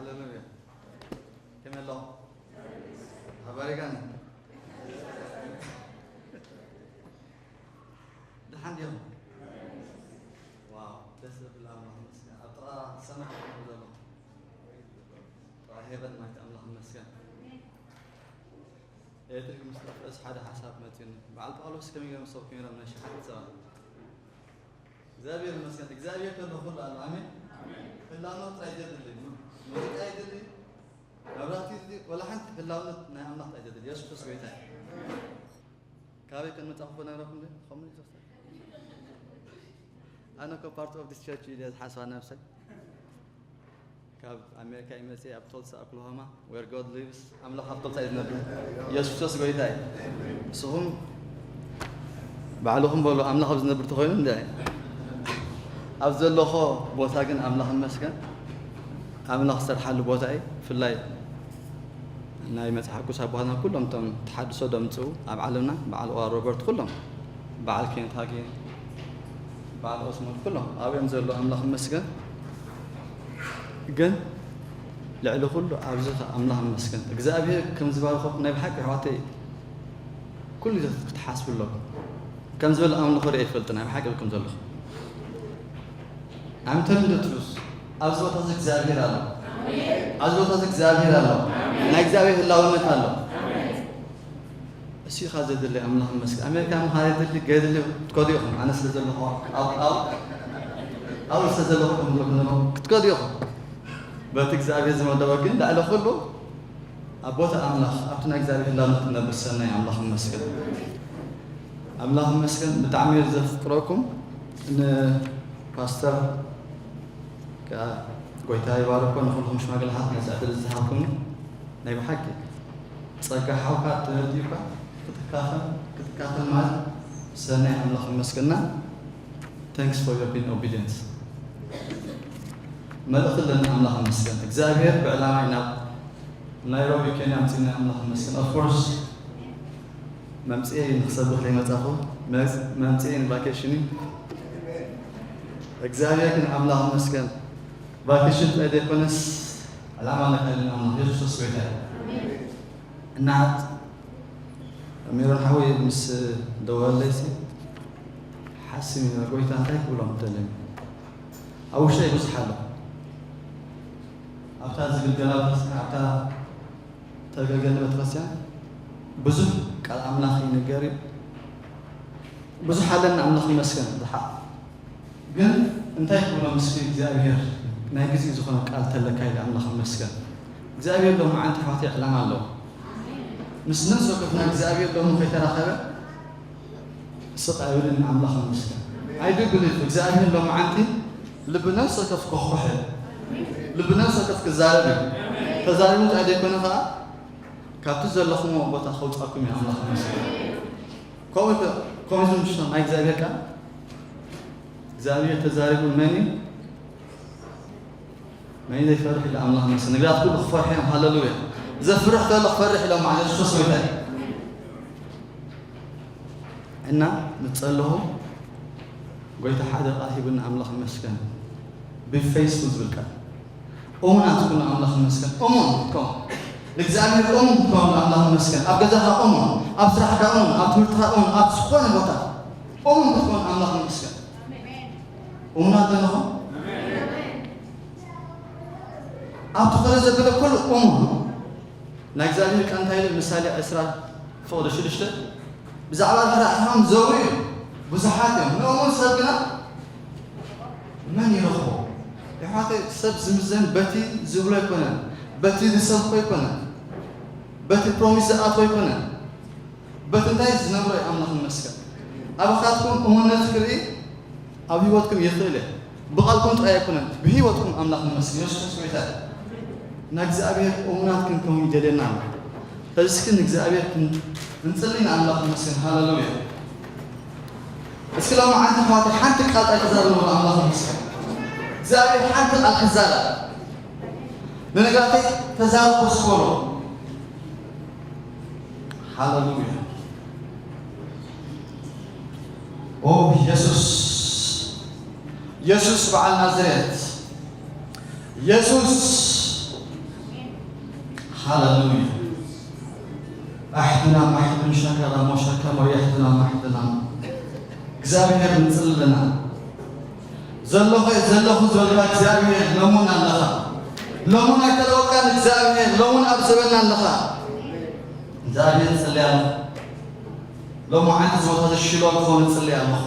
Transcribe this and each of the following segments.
ሃሌሉያ። ከመይ ኣለኹም? ሓባሪጋኒ። ደሓን ዲኹም? ዋው፣ ደስ ዘብል ኣምላኽ ይመስገን። ኣብ ጥቓ ሰማይ ኢኹም ዘለኹም። ጥቓ ሄቨን ማለት ኣምላኽ ይመስገን። ኤሌክትሪክ ምስ ጠፍአስ ሓደ ሓሳብ መፂኡኒ። በዓል ጳውሎስ ከመይ ገይሮም ሰብኪ ነይሮም ነሽሓት ሰባት? እግዚኣብሔር ይመስገን። እግዚኣብሔር ከሎ ኩሉ ኣሎ። ኣሜን። ህላኖ ጥራይ ዘድሊ፣ ሙዚቃ ይደሊ፣ መብራህቲ ይደሊ፣ ወላ ሓንቲ ህላውነት ናይ ኣምላኽ ጥራይ ዘድሊ። የሱስ ክርስቶስ ጎይታ እዩ። ካበይ ከም መጻኹ ነግረኩም ዶ? ከምኡ ይዘፍተር። ኣነ እኮ part of this church ኢለ ዝሓስባ ነብሰይ። ካብ ኣሜሪካ ይመጽእ ኣብ ቶልሳ ኦክላሆማ where God lives። ኣምላኽ ኣብ ቶልሳ እዩ ዝነብር። የሱስ ክርስቶስ ጎይታ እዩ። ንስኹም ባዕልኹም በሉ፣ ኣምላኽ ኣብ ዝነብር ተኾይኑ እንደ ኣብ ዘለኹ ቦታ ግን ኣምላኽ ይመስገን። ኣምላኽ ዝሰርሓሉ ቦታ እዩ። ብፍላይ ናይ መጽሓፍ ቅዱስ ኣቦታትና ኩሎም እቶም ተሓድሶ ደምጽኡ ኣብ ዓለምና በዓል ኦራል ሮበርት ኩሎም በዓል ኬነት ሃጊን በዓል ኦስሞንድ ኩሎም ኣብኦም ዘሎ ኣምላኽ ይመስገን። ግን ልዕሊ ኩሉ ኣብዚ ኸ ኣምላኽ ይመስገን እግዚኣብሔር ከም ዝባርኾ ናይ ብሓቂ ኣሕዋተይ ኩሉ ግዜ ክትሓስቡ ኣለኩም። ከም ዝበለ ኣምልኾ ርኤ ይፈልጥ ናይ ብሓቂ ኢልኩም ዘለኹም ኣምተን ዶ ትሩስ ኣብዚ ቦታ እዚ እግዚኣብሔር ኣሎ። ኣብዚ ቦታ እዚ እግዚኣብሔር ኣሎ። ናይ እግዚኣብሔር ህላውነት ኣሎ። እሱ ኢኻ ዘድሊ ኣምላኽ ይመስገን። ኣሜሪካ ምኻድ የድሊ ገድሊ ክትከዱ ኢኹም። ኣነ ስለ ዘለኹ ኣብ ኣብ ኣብኡ ስለ ዘለኹ ከም ዘለኹ ክትከዱ ኢኹም። በቲ እግዚኣብሔር ዝመደበ ግን ልዕሊ ኩሉ ኣብ ቦታ ኣምላኽ ኣብቲ ናይ እግዚኣብሔር ህላውነት ክትነብር ሰናይ ኣምላኽ ይመስገን። ኣምላኽ ይመስገን ብጣዕሚ እየ ዘፍቅረኩም። ንፓስተር ከኣ ጎይታ ይባርኮ፣ ንኹልኹም ሽማግለታት ነዚ ዕድል ዝሃብኩምኒ ናይ ብሓቂ ጸጋ ሓውካ ተረዲኡካ ክትካፈል ክትካፈል ማለት ሰናይ ኣምላኽ ይመስገና። Thanks for your being obedient። መልእኽቲ ኣለኒ ኣምላኽ ይመስገን እግዚኣብሔር ብዕላማ ኢና ናይሮቢ ኬንያ ኣምጺእና ኣምላኽ ይመስገን። Of course መምጽኤ እዩ ንክሰብኽ ዘይመጻኹ መምጽኤ ን ቫኬሽን እዩ። እግዚኣብሔር ግን ኣምላኽ ይመስገን ቫኬሽን ጥራይ ዘይኮነስ ዕላማ ነካይልን ኣምላኽ የሱስ ክርስቶስ ጎይታ እዩ። እናት ሜሮን ሓወይ ምስ ደወለለይሲ ሓስም ኢና ጎይታ እንታይ ክብሎም ደለኒ ኣብ ውሽጠይ ብዙሕ ኣሎ ኣብታ ዝግልገላ ቤተክርስትያን ኣብታ ተገልገለ ቤተክርስትያን ብዙሕ ቃል ኣምላኽ ይንገር እዩ ብዙሕ ኣለና ኣምላኽ ይመስገን ዝሓ ግን እንታይ ክብሎ ምስኪ እግዚኣብሔር ናይ ግዜ ዝኾነ ቃል ተለካ ኢለ ኣምላኽ ይመስገን እግዚኣብሔር ሎማዓንቲ ኣሕዋተይ ዕላማ ኣለዎ ምስ ነፍሲ ወከፍና እግዚኣብሔር ሎሚ ከይተራኸበ ስቕ ኣይብልን ኣምላኽ ይመስገን I do believe እግዚኣብሔር ሎማዓንቲ ልቢ ነፍሲ ወከፍ ከኹሕ ልቢ ነፍሲ ወከፍ ክዛረብ እዩ ተዛሪቡ እንታይ ዘይኮነ ከዓ ካብቲ ዘለኹሞ ቦታ ከውፃኩም እዩ ኣምላኽ ይመስገን ከምኡ ከምዚ ምሽቶ ናይ እግዚኣብሔር ቃል እግዚኣብሔር ተዛሪቡ መን እዩ መን ዘይፈርሕ ኢለ ኣምላኽ መስ ነቢያት ኩሉ ክፈርሑ እዮም ሃለሉያ ዘፍርሕ ከሎ ክፈርሕ ኢሎም ማለት ክርስቶስ ጎይታ እዩ እና ንፀለኹ ጎይታ ሓደ ቃል ሂቡና ኣምላኽ ይመስገን be faithful ዝብል ቃል እሙናት ኩኑ ኣምላኽ ይመስገን እሙን ክትከውን ንእግዚኣብሔር እሙን ክትከውን ኣምላኽ ይመስገን ኣብ ገዛኻ እሙን ኣብ ስራሕካ እሙን ኣብ ትምህርትኻ እሙን ኣብ ዝኾነ ቦታ እሙን ክትከውን ኣምላኽ ይመስገን እሙናት ዘለኹም ኣብቲ ኾነ ዘበለ ኩሉ እሙን ናይ እግዚኣብሔር ቃል እንታይ ኢሉ ምሳሌ ዕስራ ፍቕዲ ሽዱሽተ ብዛዕባ ተራእዮም ዘውሪ እዩ ብዙሓት እዮም ንእሙን ሰብ ግና መን ይረኽቦ ይሓተ ሰብ ዝምዘን በቲ ዝብሎ ኣይኮነን በቲ ዝሰብኮ ኣይኮነን በቲ ፕሮሚስ ዝኣትዎ ኣይኮነን በቲ እንታይ ዝነብሮ እዩ ኣምላኽ ይመስገን ኣባኻትኩም እሙነት ክርኢ ኣብ ህይወትኩም ይኽእል እየ ብቓልኩም ጥራይ ኣይኮነን ብህይወትኩም ኣምላኽ ይመስገን የሱስ ክርስቶስ ጎይታ እዩ ንእግዚኣብሔር እሙናት ክንከውን ይደልየና ኣሎ ስለዚ እስኪ ንእግዚኣብሔር ክንጽሊ ንኣምላኽ ይመስገን ሃለሉያ እስኪ ሎማዓንቲ ኣሕዋተይ ሓንቲ ቃል ኣይተዛረቡ ንኣምላኽ ይመስገን እግዚኣብሔር ሓንቲ ቃል ክዛረብ ንነገራተይ ተዛረብ በስኮሎ ሃለሉያ ኦ የሱስ የሱስ በዓል ናዝሬት የሱስ ሃሌሉያ። ኣሕድና ማሕድን ሸከራ ሞሸከ መሪሕትና ማሕድና እግዚኣብሔር ንጽልለና። ዘለኹ ዘለኹ ዝበልካ እግዚኣብሔር ለሙን ኣለኻ። ለሙን ኣይተለወጥካን እግዚኣብሔር ለሙን ኣብ ዘበና ኣለኻ። እግዚኣብሔር ንጽልይ ኣለኹ። ሎሚ ዓንዲ እዚ ቦታ እዚ ሽሎ ክኸውን እጽልይ ኣለኹ።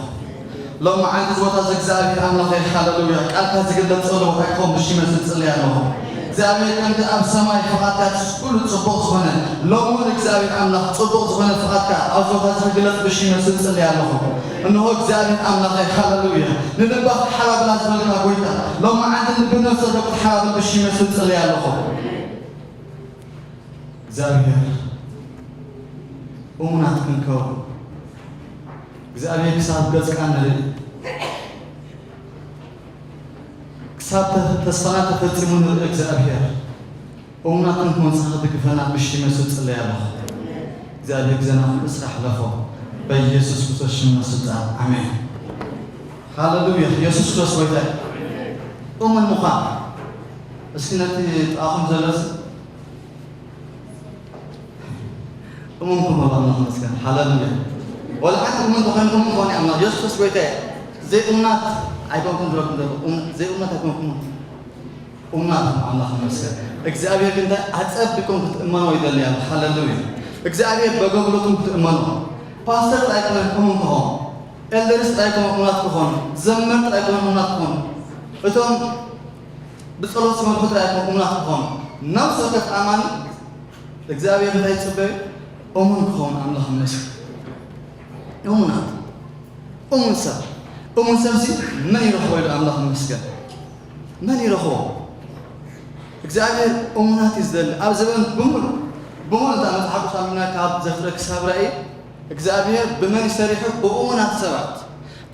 ሎሚ ዓንዲ እዚ ቦታ እዚ እግዚኣብሔር ኣምላኸይ ሃሌሉያ ቃልካ ዝግለጸሉ ቦታ ክኸውን ብሽም የሱስ እጽልይ ኣለኹ። እግዚኣብሔር ከምቲ ኣብ ሰማይ ፍቓድካ ኩሉ ጽቡቕ ዝኾነ ሎሚ እውን እግዚኣብሔር ኣምላኽ ጽቡቕ ዝኾነ ፍቓድካ ኣብዚ ቦታ እዚ ክግለጽ ብሽም የሱስ እጽልይ ኣለኹ። እንሆ እግዚኣብሔር ኣምላኸይ ሃሌሉያ ንልባ ክሓባብላ ዝበልካ ጎይታ ሎሚ ዓንዲ ልቢ ነፍሲ ወከፍ ክትሓባብል ብሽም የሱስ እጽልይ ኣለኹ። እግዚኣብሔር እሙናት ክንከውን እግዚኣብሔር ክሳብ ገጽካ ንርኢ ክሳብ ተ- ተስፋና ተፈጺሙ ንርኢ እግዚኣብሔር እሙናት ክንከውን ንስኻ ክትድግፈና ብሽም የሱስ እጽለይ ኣለኹ። እግዚኣብሔር ግዜና ኩሉ ስራሕ ለፎ በኢየሱስ ክርስቶስ ሽም ስልጣን ኣሜን። ሃሌሉያ ኢየሱስ ክርስቶስ ጎይታ እዩ። እሙን ምዃን እስኪ ነቲ ጥቓኹም ዘሎ እሙን ክቡር ኣምላኽ ይመስገን። ሃሌሉያ። ወላ ሓንቲ እሙን ተኾይንኩም እሙን ክኾን ኣምላኽ የሱስ ክርስቶስ ጎይታ እዩ። ዘይእሙናት ኣይኮንኩም ዝረኩም ዘሎ እሙን- ዘይእሙናት ኣይኮንኩም እሙናት ኣምላኽ ይመስገን። እግዚኣብሔር ግን እንታይ ኣጸቢቆም ክትእመኑ ይደሊ ኣሎ። ሃሌሉያ። እግዚኣብሔር በአገልግሎቱም ክትእመኑ ፓስተር ጥራይ ኣይኮነን እሙን ክኾን ኤልደርስ ጥራይ ኣይኮነን እሙናት ክኾኑ ዘመር ጥራይ ኣይኮነን እሙናት ክኾኑ እቶም ብጸሎት ዝመርሑ ጥራይ ኣይኮነን እሙናት ክኾኑ ነፍሲ ወከፍ ኣማኒ እግዚኣብሔር እንታይ ይጽበዩ? እሙን ክኸውን ኣምላኽ ይመስገን። እሙናት እሙን ሰብ እሙን ሰብሲ መን ይረኽቦ ኢሉ ኣምላኽ ይመስገን። መን ይረኽቦ? እግዚኣብሔር እሙናት እዩ ዝደሊ። ኣብ ዘበን ብምሉእ ብምሉእ እታ መጽሓፍ ቅዱስ ኣሚና ካብ ዘፍጥረት ክሳብ ራእይ እግዚኣብሔር ብመን ይሰሪሑ? ብእሙናት ሰባት።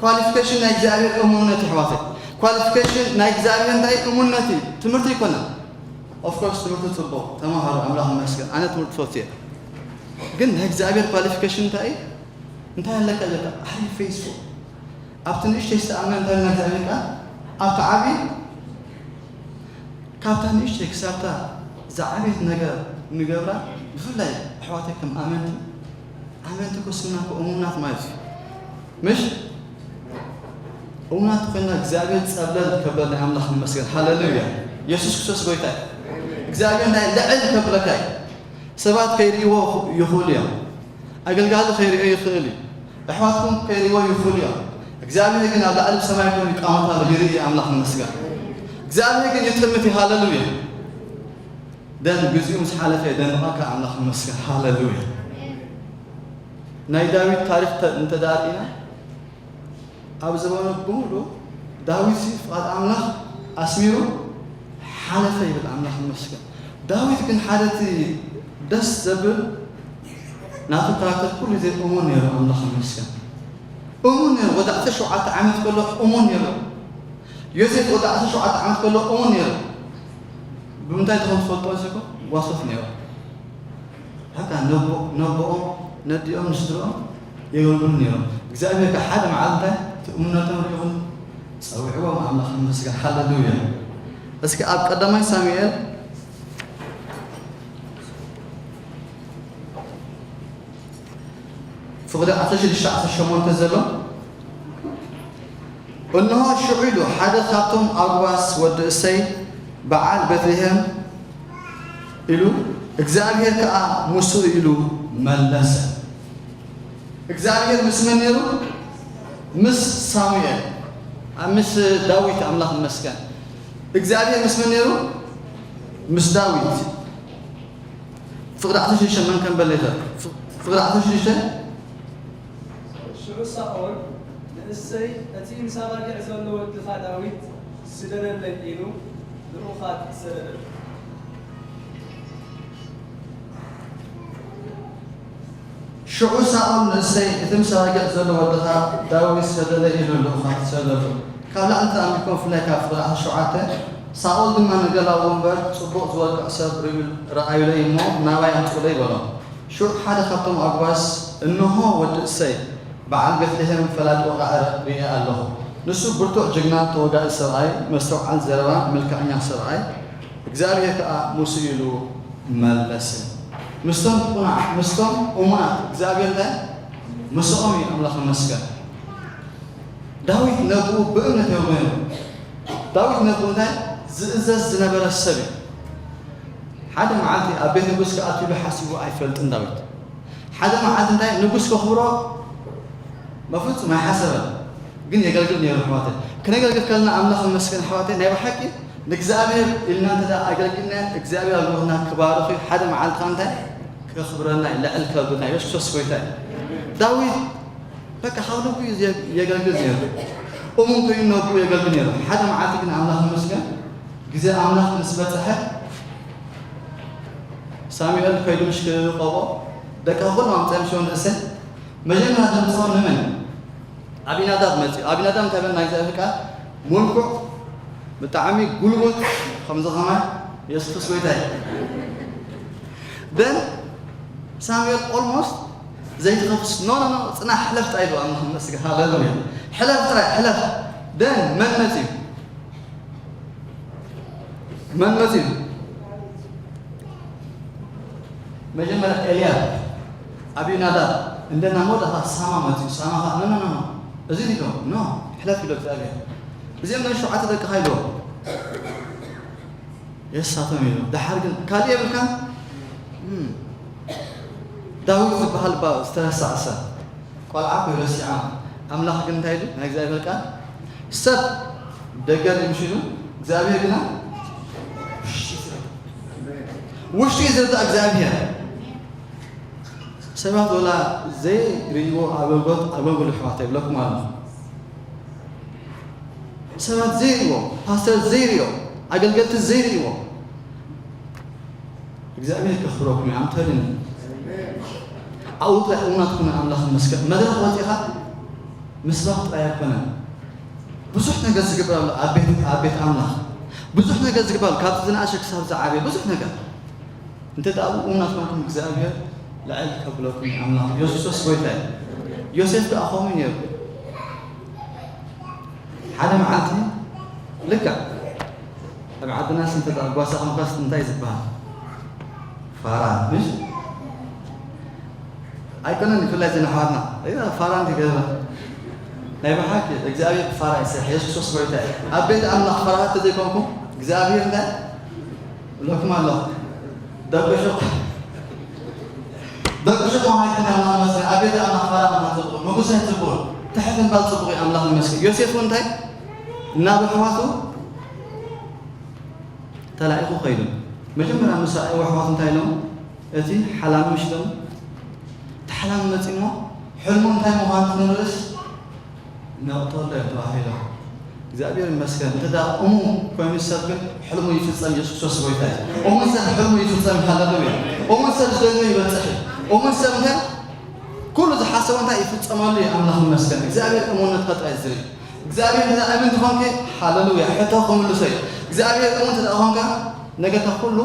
ኳሊፊኬሽን ናይ እግዚኣብሔር እሙንነት ይሕዋተይ። ኳሊፊኬሽን ናይ እግዚኣብሔር እንታይ እሙንነት እዩ። ትምህርቲ ይኮነ ኦፍኮርስ ትምህርቲ ጽቡቕ ተማሃሩ ኣምላኽ ይመስገን ኣነ ትምህርቲ ፈትየ ግን ናይ እግዚኣብሔር ኳሊፊኬሽን እንታይ እዩ እንታይ ኣለካ ዘለካ ኣሪ ፌስፉል ኣብቲ ንእሽተይ ዝተኣመን እንታይ ናይ እግዚኣብሔር ቃል ኣብቲ ዓብዪ ካብታ ንእሽተይ ክሳብታ ዝዓበየት ነገር ንገብራ ብፍላይ ኣሕዋተይ ከም ኣመንቲ ኣመንቲ ኮስና እሙናት ማለት እዩ ምሽ እሙናት ኮይና እግዚኣብሔር ጸብለል ከበል ናይ ኣምላኽ ንመስገን ሃሌሉያ የሱስ ክርስቶስ ጎይታ እዩ እግዚኣብሔር ናይ ልዕል ከብለካ እዩ ሰባት ከይርእይዎ ይኽእሉ እዮም ኣገልጋሊ ከይርእዮ ይኽእል እዩ ኣሕዋትኩም ከይርእይዎ ይኽእሉ እዮም እግዚኣብሔር ግን ኣብ ላዕሊ ብሰማይ ኮይኑ ይቃወታ ይርኢ ኣምላኽ ንመስገን እግዚኣብሔር ግን ይጥምት እዩ ሃሌሉያ ደን ግዜኡ ምስ ሓለፈ የደንቐካ ኣምላኽ ይመስገን ሃሌሉያ ናይ ዳዊት ታሪክ እንተዳርኢና ኣብ ዘበኑ ብምሉ ዳዊት ፍቓድ ኣምላኽ ኣስሚሩ ሓለፈ ይብል ኣምላኽ ይመስገን ዳዊት ግን ሓደቲ ደስ ዘብል ናቱ ካራክተር ኩሉ ግዜ እሙን ነይሩ ኣምላኽ ይመስገን እሙን ነይሩ ወዲ ዓሰርተ ሸውዓተ ዓመት ከሎ እሙን ነይሩ ዮሴፍ ወዲ ዓሰርተ ሸውዓተ ዓመት ከሎ እሙን ነይሩ ብምንታይ ትኾን ትፈልጦ ዮሴፍ ጓሶት ነይሩ በቃ ነቦኦም ነዲኦም ንስድርኦም የገልግሉ ነይሮም እግዚኣብሔር ካብ ሓደ መዓልቲ እንታይ እቲ እሙነቶም ርኢኹም ፀዊዕዎም ኣምላኽ ይመስገን ሃሌሉያ እስኪ ኣብ ቀዳማይ ሳሙኤል ፍቕዲ ዓሰርተ ሽዱሽተ ዓሰርተ ሸሞንተ ዘሎ እንሆ ሽዑ ኢሉ ሓደ ካብቶም ኣጉባስ ወዲ እሰይ በዓል ቤትልሔም ኢሉ እግዚኣብሔር ከዓ ምስኡ ኢሉ መለሰ እግዚኣብሔር ምስ መን ነይሩ ምስ ሳሙኤል ምስ ዳዊት ኣምላኽ ይመስገን እግዚኣብሔር ምስ መን ነይሩ ምስ ዳዊት ፍቕዲ ዓሰርተ ሽዱሽተ መን ከም በለ ይኽእል ፍቕዲ ዓሰርተ ሽዱሽተ ሽዑ ሳኦል ንእሰይ እቲ ምስ ኣባጊዕ ዘሎ ወድኻ ዳዊት ስደደለይ ኢሉ ልኡኻት ሰደደሉ ሽዑ ሳኦል ንእሰይ እቲ ምስ ኣባጊዕ ዘሎ ወድኻ ዳዊት ሰደደለይ ኢሉ ልኡኻት ሰደደሉ ካብ ላዕሊ ተኣንቢብኩም ብፍላይ ካብ ፍቕዲ ዓሰርተ ሸውዓተ ሳኦል ድማ ንገላዉ እምበር ጽቡቕ ዝወቅዕ ሰብ ርእዩ- ረኣዩለይ እሞ ናባይ ኣምጽኡለይ በሎ። ሽዑ ሓደ ካብቶም ኣጉባዝ፣ እንሆ፣ ወዲ እሰይ በዓል ቤትልሔም ፈላጢ ወቓዒ ርእየ ኣለኹ። ንሱ ብርቱዕ ጅግና ተወጋኢ ሰብኣይ፣ መስተውዓል ዘረባ፣ መልክዐኛ ሰብኣይ፣ እግዚኣብሄር ከኣ ምስኡ ኢሉ መለሰ። ምስቶም ቁኑዓት፣ ምስቶም እሙናት እግዚኣብሔር እንታይ? ምስኦም እዩ። ኣምላኽ ይመስገን። ዳዊት ነብኡ ብእምነት የውርዮ። ዳዊት ነብኡ እንታይ? ዝእዘዝ ዝነበረ ሰብ እዩ። ሓደ መዓልቲ ኣብ ቤት ንጉስ ክኣቱ ኢሉ ሓሲቡ ኣይፈልጥን ዳዊት። ሓደ መዓልቲ እንታይ ንጉስ ከኽብሮ በፍጹም ኣይሓሰበን። ግን የገልግል ነይሩ ኣሕዋተይ። ክነገልግል ከለና ኣምላኽ ይመስገን ኣሕዋተይ፣ ናይ ብሓቂ ንእግዚኣብሔር ኢልና እንተ ደኣ ኣገልጊልና እግዚኣብሔር ኣብ ህይወትና ክባርኽ እዩ። ሓደ መዓልቲ ከኣ እንታይ ከኽብረና እዩ፣ ልዕል ከብልና እዩ። የሱስ ክርስቶስ ጎይታ እዩ። ዳዊት በቃ ካብ ልቡ እዩ ዘ-፣ የገልግል ነይሩ። እሙን ኮይኑ ነብኡ የገልግል ነይሩ። ሓደ መዓልቲ ግን ኣምላኽ ይመስገን ግዜ ኣምላኽ ምስ በጽሐ ሳሙኤል ከይዱ ምሽ ክቐብኦ ደቂ ኩሎም ኣምጺኦም ሽወን ርእሰ መጀመርያ ዘምጽኦ ንመን? ኣቢናዳብ መጺኡ። ኣቢናዳብ እንታይ በል ናይ እግዚኣብሔር ቃል? ምልኩዕ፣ ብጣዕሚ ጉልቡት፣ ከምዚ ከማይ የሱስ ክርስቶስ ጎይታ እዩ። ደን ሳሙኤል ኦልሞስት ዘይትኸፍስ፣ "ኖ፣ ኖ፣ ኖ፣ ጽናሕ፣ ሕለፍ ጥራይ" ኢሉ ኣምላኽ ይመስገን። ሃሌሉያ። "ሕለፍ ጥራይ፣ ሕለፍ።" ደን መን መጺኡ? መን መጺኡ? መጀመርያ ኤልያብ፣ ኣቢናዳብ፣ እንደና ሞዳ ኸዓ ሳማ መጺኡ። ሳማ ኸዓ፣ "ኖ፣ ኖ፣ ኖ፣ ኖ፣ እዚ ኢሎ፣ ኖ፣ ሕለፍ" ኢሎ እግዚኣብሔር። "እዚኦም ናይ ሸውዓተ ደቅኻ" ኢሎ። "የሳቶም" ኢሎ። ደሓር ግን ካልእ የብልካን? እም። ዳዊት ዝበሃል ባ-፣ ዝተረሳዕ ሰብ። ቆልዓ እኮ ረሲዓ። ኣምላኽ ግን እንታይ ኢሉ? ናይ እግዚኣብሔር ቃል፣ "ሰብ ደገር ይምሽሉ፣ እግዚኣብሔር ግና ውሽጢ ይዝርጋሕ። ውሽጢ ይዝርጋሕ እግዚኣብሔር።" ሰባት ወላ ዘይርእይዎ ኣገልግሎት ኣገልግሉ ኣሕዋተይ ይብለኩም ኣለኹ። ሰባት ዘይርእይዎ፣ ፓስተር ዘይርእዮ፣ ኣገልገልቲ ዘይርእይዎ፣ እግዚኣብሔር ከኽብረኩም እዩ። ኣምተልን ኣብኡ ጥራይ እሙናት ኩኑ። ኣምላኽ ይመስገን። መድረኽ ወጺኻ ምስባኽ ጥራይ ኣይኮነን። ብዙሕ ነገር ዝግበር ኣሎ ኣብ ቤት፣ ኣብ ቤት ኣምላኽ። ብዙሕ ነገር ዝግበር ኣሎ። ካብቲ ዝነኣሸ ክሳብ ዝዓበየ ብዙሕ ነገር። እንተ ደኣ ኣብኡ እሙናት ኮንኩም እግዚኣብሔር ልዕል ከብለኩም እዩ ኣምላኽ። የሱስ ክርስቶስ ጎይታ እዩ። ዮሴፍ ከኣ ከምኡ እዩ ነይሩ። ሓደ መዓልቲ ልክዕ ኣብ ዓድናስ እንተ ደኣ ጓሳ ኮንካስ እንታይ ዝበሃል? ፋራ፣ ምሽ? ኣይኮነን፣ ብፍላይ እዘን ኣሕዋትና፣ እዛ ፋራ እንተ ገዛ። ናይ ብሓቂ እግዚኣብሔር ብፋራ ይሰርሕ፣ የሱስ ክርስቶስ ጎይታ እዩ። ኣብ ቤት ኣምላኽ ፋራ እንተ ዘይኮንኩም፣ እግዚኣብሔር እንታይ? እብለኩም ኣለኹ። ደቂ ሹቕ፣ ደቂ ሹቕ መሃይትና እናመስል፣ ኣብ ቤት ኣምላኽ ፋራ ምዃን ጽቡቕ፣ ንጉሰ ጽቡቕ፣ ትሕት ምባል ጽቡቕ እዩ፣ ኣምላኽ ይመስገን። ዮሴፍ እውን እንታይ? ናብ ኣሕዋቱ ተላኢኹ ከይዱ። መጀመርያ ምስ ረኣይዎ ኣሕዋቱ እንታይ ኢሎም? እቲ ሓላሚ ምሽ ኢሎም? እቲ ሓላሚ መጺኡ እሞ፣ ሕልሙ እንታይ ምዃኑ ክንርእስ ነቕተሎ እዮም ተባሂሎም። እግዚኣብሔር ይመስገን። እንተ ደኣ እሙን ኮይኑ ሰብ ግን ሕልሙ ይፍጸም፣ የሱስ ክርስቶስ ጎይታ እዩ። እሙን ሰብ ሕልሙ ይፍጸም፣ ሃሌሉያ። እሙን ሰብ ዝደልዮ ይበጽሕ እዩ። እሙን ሰብ እንታይ ኩሉ ዝሓሰቦ እንታይ ይፍጸመሉ እዩ። ኣምላኽ ይመስገን። እግዚኣብሔር እሙንነትካ ጥራይ ዝርኢ። እግዚኣብሔር እንተ ደኣ እሙን ተኾንኪ፣ ሃሌሉያ፣ ሕቶ ክምልሶ እዩ። እግዚኣብሔር እሙን እንተ ደኣ ኾንካ፣ ነገርካ ኩሉ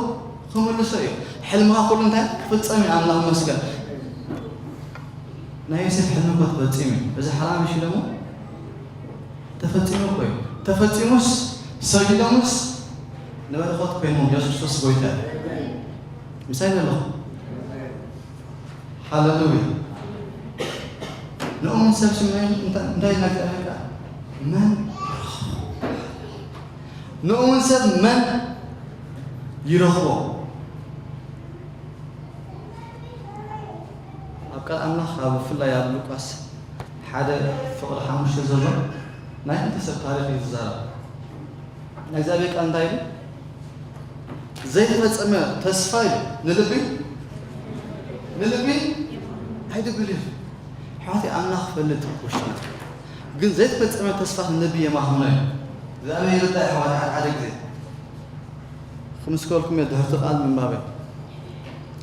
ክምልሶ እዩ። ሕልምኻ ኩሉ እንታይ ክፍጸም እዩ። ኣምላኽ ይመስገን። ናይ ዮሴፍ ሕልሚ እኮ ተፈጺሙ እዩ። እዚ ሓላሚ ሽለሙ ተፈጺሙ እኮ እዩ። ተፈጺሙስ ሰጊዶምስ ንበረኸት ኮይኖም፣ የሱስ ክርስቶስ ጎይታ እዩ። ምሳይ ዘለኹም? ሃሌሉያ። ንእሙን ሰብ ሽመይ እንታ-፣ እንታይ ኢልና እግዚኣብሔር ቃል? መን ንእሙን ሰብ መን ይረኽቦ? ኣብ ቃል ኣምላኽ ኣብ ብፍላይ ኣብ ሉቃስ ሓደ ፍቕሪ ሓሙሽተ ዘሎ ናይ ክልተ ሰብ ታሪኽ እዩ ዝዛረብ። ናይ እግዚኣብሔር ቃል እንታይ ኢሉ? ዘይተፈጸመ ተስፋ ኢሉ ንልቢ፣ ንልቢ ኣይድብል እዩ። ኣሕዋተይ ኣምላኽ ይፈልጥ ውሽጥና። ግን ዘይተፈጸመ ተስፋ ንልቢ የማኽኖ እዩ። እግዚኣብሔር ይርዳእ ኣሕዋተይ ሓደ ሓደ ግዜ። ክምስከልኩም እየ ድሕርቲ ቃል ምንባበይ።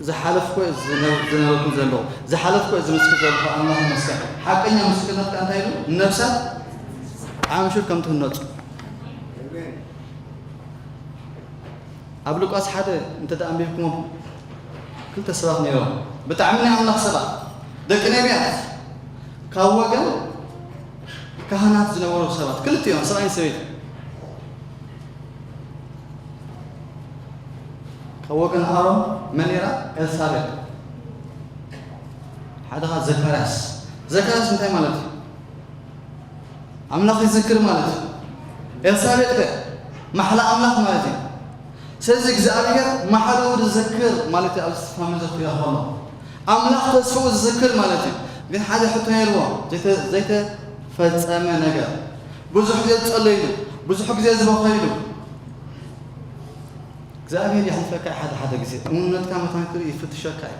ዝሓለፍኩ እየ ዝነ-፣ ዝነበርኩ ዘለኹ። ዝሓለፍኩ እየ ዝምስክር ዘለኹ። ኣምላኽ ይመስገን። ሓቀኛ ምስክርነት ከኣ እንታይ ኢሉ? ንነብሳት ዓምሹር ከም ትህነጹ። ኣብ ሉቃስ ሓደ እንተ ደኣ ኣንቢብኩሞ ክልተ ሰባት ነይሮም። ብጣዕሚ ናይ ኣምላኽ ሰባት። ደቂ ነቢያት። ካብ ወገን ካህናት ዝነበሩ ሰባት። ክልቲኦም ሰብኣይን ሰበይትን። ካብ ወገን ኣሮን መን ነይራ? ኤልሳቤጥ። ሓደ ኸኣ ዘካርያስ። ዘካርያስ እንታይ ማለት እዩ? ኣምላኽ ይዝክር ማለት እዩ። ኤልሳቤጥ ከ? ማሕላ ኣምላኽ ማለት እዩ። ስለዚ እግዚኣብሔር ማሕልኡ ዝዝክር ማለት እዩ። ኣብዚ ፋሚሊ ዘኽርዮ ከሎ ኣምላኽ ተስፍኡ ዝዝክር ማለት እዩ። ግን ሓደ ሕቶ ነይርዎ፣ ዘይተ-፣ ዘይተፈጸመ ነገር። ብዙሕ ግዜ ዝጸለይሉ፣ ብዙሕ ግዜ ዝበኸይሉ። እግዚኣብሔር የሕልፈካ እዩ። ሓደ ሓደ ግዜ እሙነትካ መታን ክርኢ ይፍትሸካ እዩ።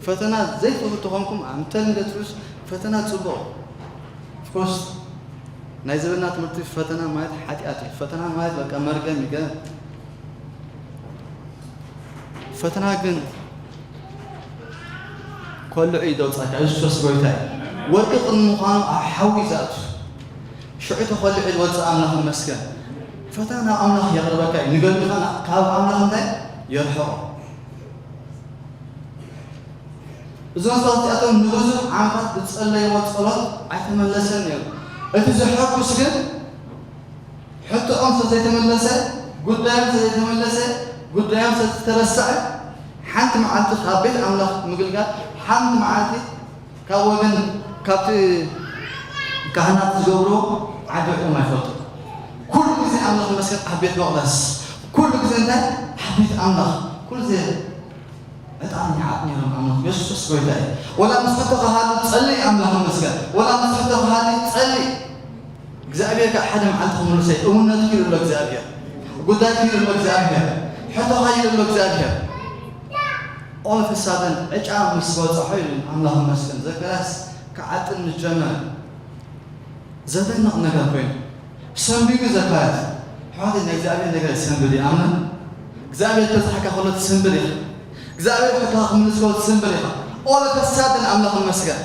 ፈተና ዘይትፈቱ ተኾንኩም፣ I'm telling the truth፣ ፈተና ጽቡቕ እዩ። Of course፣ ናይ ዘበና ትምህርቲ ፈተና ማለት ሓጢኣት እዩ። ፈተና ማለት በቃ መርገም እዩ። ገ-፣ ፈተና ግን ኮልዑ እዩ ዘውጻእካ። የሱስ ክርስቶስ ጎይታ እዩ። ወርቂ ቅድሚ ምዃኑ ኣብ ሓዊ እዩ ዝኣቱ። ሽዑ ተኾሊዑ ዝወጽእ ኣምላኽ ይመስገን። ፈተና ናብ ኣምላኽ የቕርበካ እዩ። ንገድልኻ ናብ፣ ካብ ኣምላኽ እንታይ? የርሕቖ። እዞም ሰባት እዚኣቶም ንብዙሕ ዓመታት ዝጸለይዎ ጸሎት ኣይተመለሰን ነይሩ። እቲ ዘሐጉስ ግን ሕቶኦም ስለ ዘይተመለሰ፣ ጉዳዮም ስለ ዘይተመለሰ፣ ጉዳዮም ስለ ዝተረስዐ፣ ሓንቲ መዓልቲ ካብ ቤት ኣምላኽ ምግልጋል፣ ሓንቲ መዓልቲ ካብ ወገን፣ ካብቲ ካህናት ዝገብርዎ ዓዲ ውዒሎም ኣይፈልጡ። ኩሉ ግዜ ኣምላኽ ይመስገን ኣብ ቤት መቕደስ፣ ኩሉ ግዜ እንታይ? ኣብ ቤት ኣምላኽ፣ ኩሉ ግዜ ዕጣን ይዓጥ ነይሮም። ኣምላኽ የሱስ ጎይታ እዩ። ወላ ምስ ሕቶ ክሃሉ ጸሊ፣ ኣምላኽ ይመስገን። ወላ ምስ ሕቶ ክሃሉ ጸሊ። እግዚኣብሔር ከዓ ሓደ መዓልቲ ክምልሰ እዩ። እውነት ክኢሉ ኣሎ እግዚኣብሔር። ጉዳይ ክኢሉ ኣሎ እግዚኣብሔር። ሕቶ ክኢሉ ኣሎ እግዚኣብሔር። All of a sudden ዕጫ ምስ በጽሖ ኢሉ ኣምላኽ ይመስገን። ዘካርያስ ክዓጥን ምስ ጀመረ ዘደንቕ ነገር ኮይኑ። ሰንቢዱ ዘካርያስ። ኣሕዋተይ፣ ናይ እግዚኣብሔር ነገር ይሰንብድ እዩ። ኣምን። እግዚኣብሔር ክበጽሓካ ከሎ ትስንብድ ኢኻ። እግዚኣብሔር ሕቶኻ ክምልስ ከሎ ትስንብድ ኢኻ። All of a sudden ኣምላኽ ይመስገን።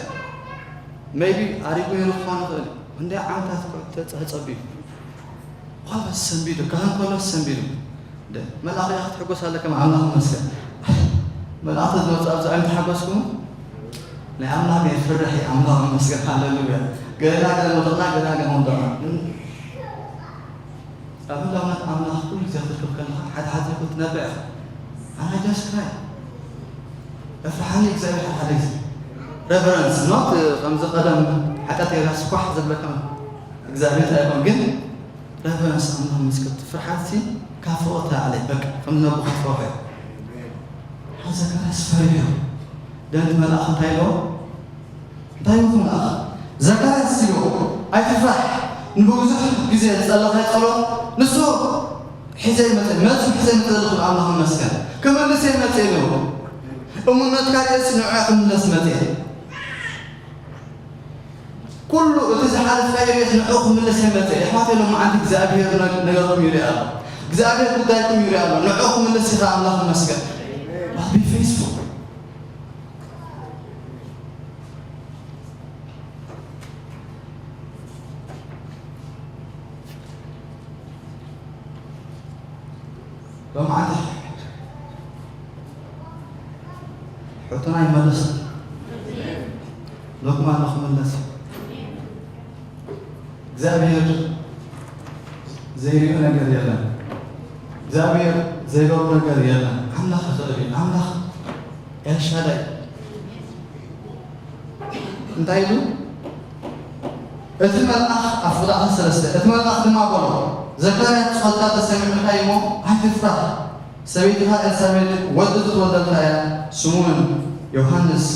Maybe ኣሪጉ ነይሩ ክኾን ይኽእል እዩ። ክንደይ ዓመታት እኮ ተጸ-፣ ተጸቢዩ። All of a sudden ሰንቢዱ፣ ካህን ከሎ ሰንቢዱ። ደ-፣ መልኣኽ ሪኢኻ ክትሕጎስ ኣለካ፣ ኣምላኽ ይመስገን። መልኣኽቲ ዝመጹ ኣብዚ ኣይምተሓጎስኩምን? ናይ ኣምላኽ ናይ ፍርሒ ኣምላኽ ይመስገን። ሃሌሉያ። ገና ገና ወደቕና፣ ገና ገና ወደቕና። ኣብ ህላውነት ኣምላኽ ኩሉ ግዜ ክትርከብ ከለኻ፣ ሓደ ሓደ እኮ ትነብዕ ኢኻ። ኣነ just cry። እፍርሓኒ እግዚኣብሔር ሓደ ግዜ። Reverence፣ not ከምዚ ቀደም ሓጢኣት ጌርካ ስኳሕ ዘብለካ እግዚኣብሔር እንታይ ይኾን፣ ግን reverence ኣምላኽ ምስ ክትፍርሓትሲ ካብ ፍቕርቲ ኣለይ፣ በቃ፣ ከም ነብኻ ትፈርሖ። ሓዘ ከራስ ፈሪሑ። ደንቲ መልኣኽ እንታይ ኢልዎ? እንታይ ኢልዎ መልኣኽ? ዘካርያስ ኢልዎ፣ ኣይትፍራሕ፣ ንብዙሕ ግዜ ዝጸለኻዮ ጸሎት ንሱ ሒዘ ይመጽእ፣ መልሱ ሒዘ ይመጽእ ዘለኹ ኣምላኽ ይመስገን። ክምልስ እየ መጽእ ኢልዎ። እሙነትካ ርእየሲ ንዑ ክምለስ መጽእ። ኩሉ እቲ ዝሓለፍካዮ ቤት ንዕኡ ክምለስ ይመጽእ። ኣሕዋተይ፣ ሎማዓንቲ እግዚኣብሔር ነ-፣ ነገርኩም ይርኢ ኣሎ። እግዚኣብሔር ጉዳይኩም ይርኢ ኣሎ። ንዕኡ ክምለስ ኢኻ፣ ኣምላኽ ይመስገን። But be faithful። ሎማዓንቲ ሕቶና ይመለስ። ሎቅማኖ ክምለስ። እግዚኣብሔር ዘይሪኦ ነገር የለን። እግዚኣብሔር ዘይገብሮ ነገር የለን። ኣምላኽ ይኽእል እዩ። ኣምላኽ ኤልሻዳይ። እንታይ ኢሉ? እቲ መልኣኽ ኣብ ቁጥሪ ሰለስተ፣ እቲ መልኣኽ ድማ በሎ፣ "ዘካርያስ፣ ጸሎትካ ተሰሚዑልካ እዩ እሞ ኣይትፍራህ። ሰበይትኻ ኤልሳቤጥ ወዲ ክትወልደልካ እያ፣ ስሙ እውን ዮሃንስ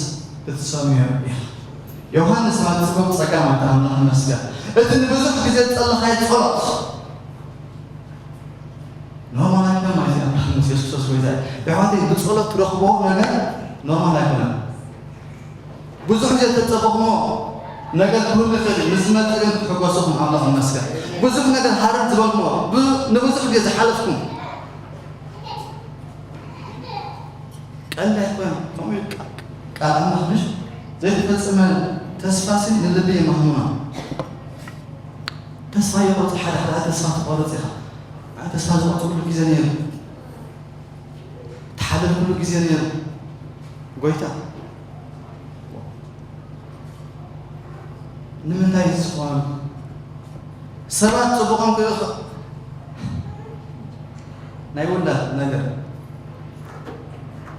ክትሰምዮ ኢኻ።" ዮሃንስ ማለት ጽቡቕ ጸጋ ማለት ኣምላኽ ይመስገን። እቲ ንብዙሕ ግዜ ዝጸለኻዮ ጸሎት ኖርማል ኣይኮነን ማለት እዩ። ኣምላኽ ይመስገን፣ የሱስ ክርስቶስ ጎይታ እዩ። ኣሕዋተይ፣ ብጸሎት ትረኽቦ ነገር ኖርማል ኣይኮነን። ብዙሕ ግዜ ዝተጸበኹሞ ነገር ክህሉ ይኽእል እዩ። ምስ ዝመጸ ግን ክትሕጎሱ ኢኹም፣ ኣምላኽ ይመስገን። ብዙሕ ነገር ሃረር ዝበልኩሞ፣ ብ-፣ ንብዙሕ ግዜ ዝሓለፍኩም ቀልዲ ኣይኮነን። ከምኡ እዩ ቃ-፣ ቃል ኣምላኽ፣ ምሽ ዘይተፈጸመ ተስፋሲ ንልቢ የማህሙና። ተስፋ ይቆርጽ፣ ሓደ ሓደ ተስፋ ትቆርጽ ኢኻ። ኣነ ተስፋ ዝቆርጽ ኩሉ ግዜ ነይሩ። ተሓለል ኩሉ ግዜ ነይሩ። ጎይታ ንምንታይ እዩ ዝኾኑ? ሰባት ጽቡቕም ክእኽ-፣ ናይ ውላድ ነገር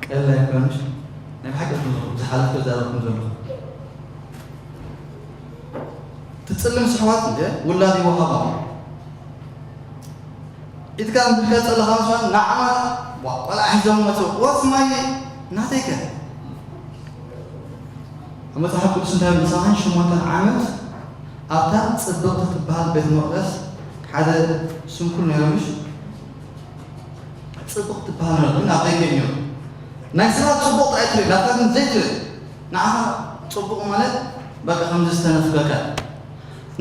ኤላ ይኮንሽ ናይ ብሓቂ ዘለኹ ዝሓለፍኩ ዛረብኩም ዘለኹ ትጽልም ስሕዋት እንደ ውላድ ይወሃባ ኢድካ እንድልካ ጸለኻ መስዋን ንዓማ ቆልዓ ሒዞም መጽኡ ወስ ማይ ናተይከ ኣብ መጽሓፍ ቅዱስ እንታይ ምሳኻን ሸሞንተን ዓመት ኣብታ ጽብቕቲ ትበሃል ቤት መቕደስ ሓደ ስንኩል ነይሮምሽ ጽቡቕ ትበሃል ግን ኣብ ደገ እዮም። ናይ ሰባት ጽቡቕ ጥራይ ትርኢ፣ ናትካ ግን ዘይትርኢ። ንዓኻ ጽቡቕ ማለት በቃ ከምዚ ዝተነፍገካ እዩ።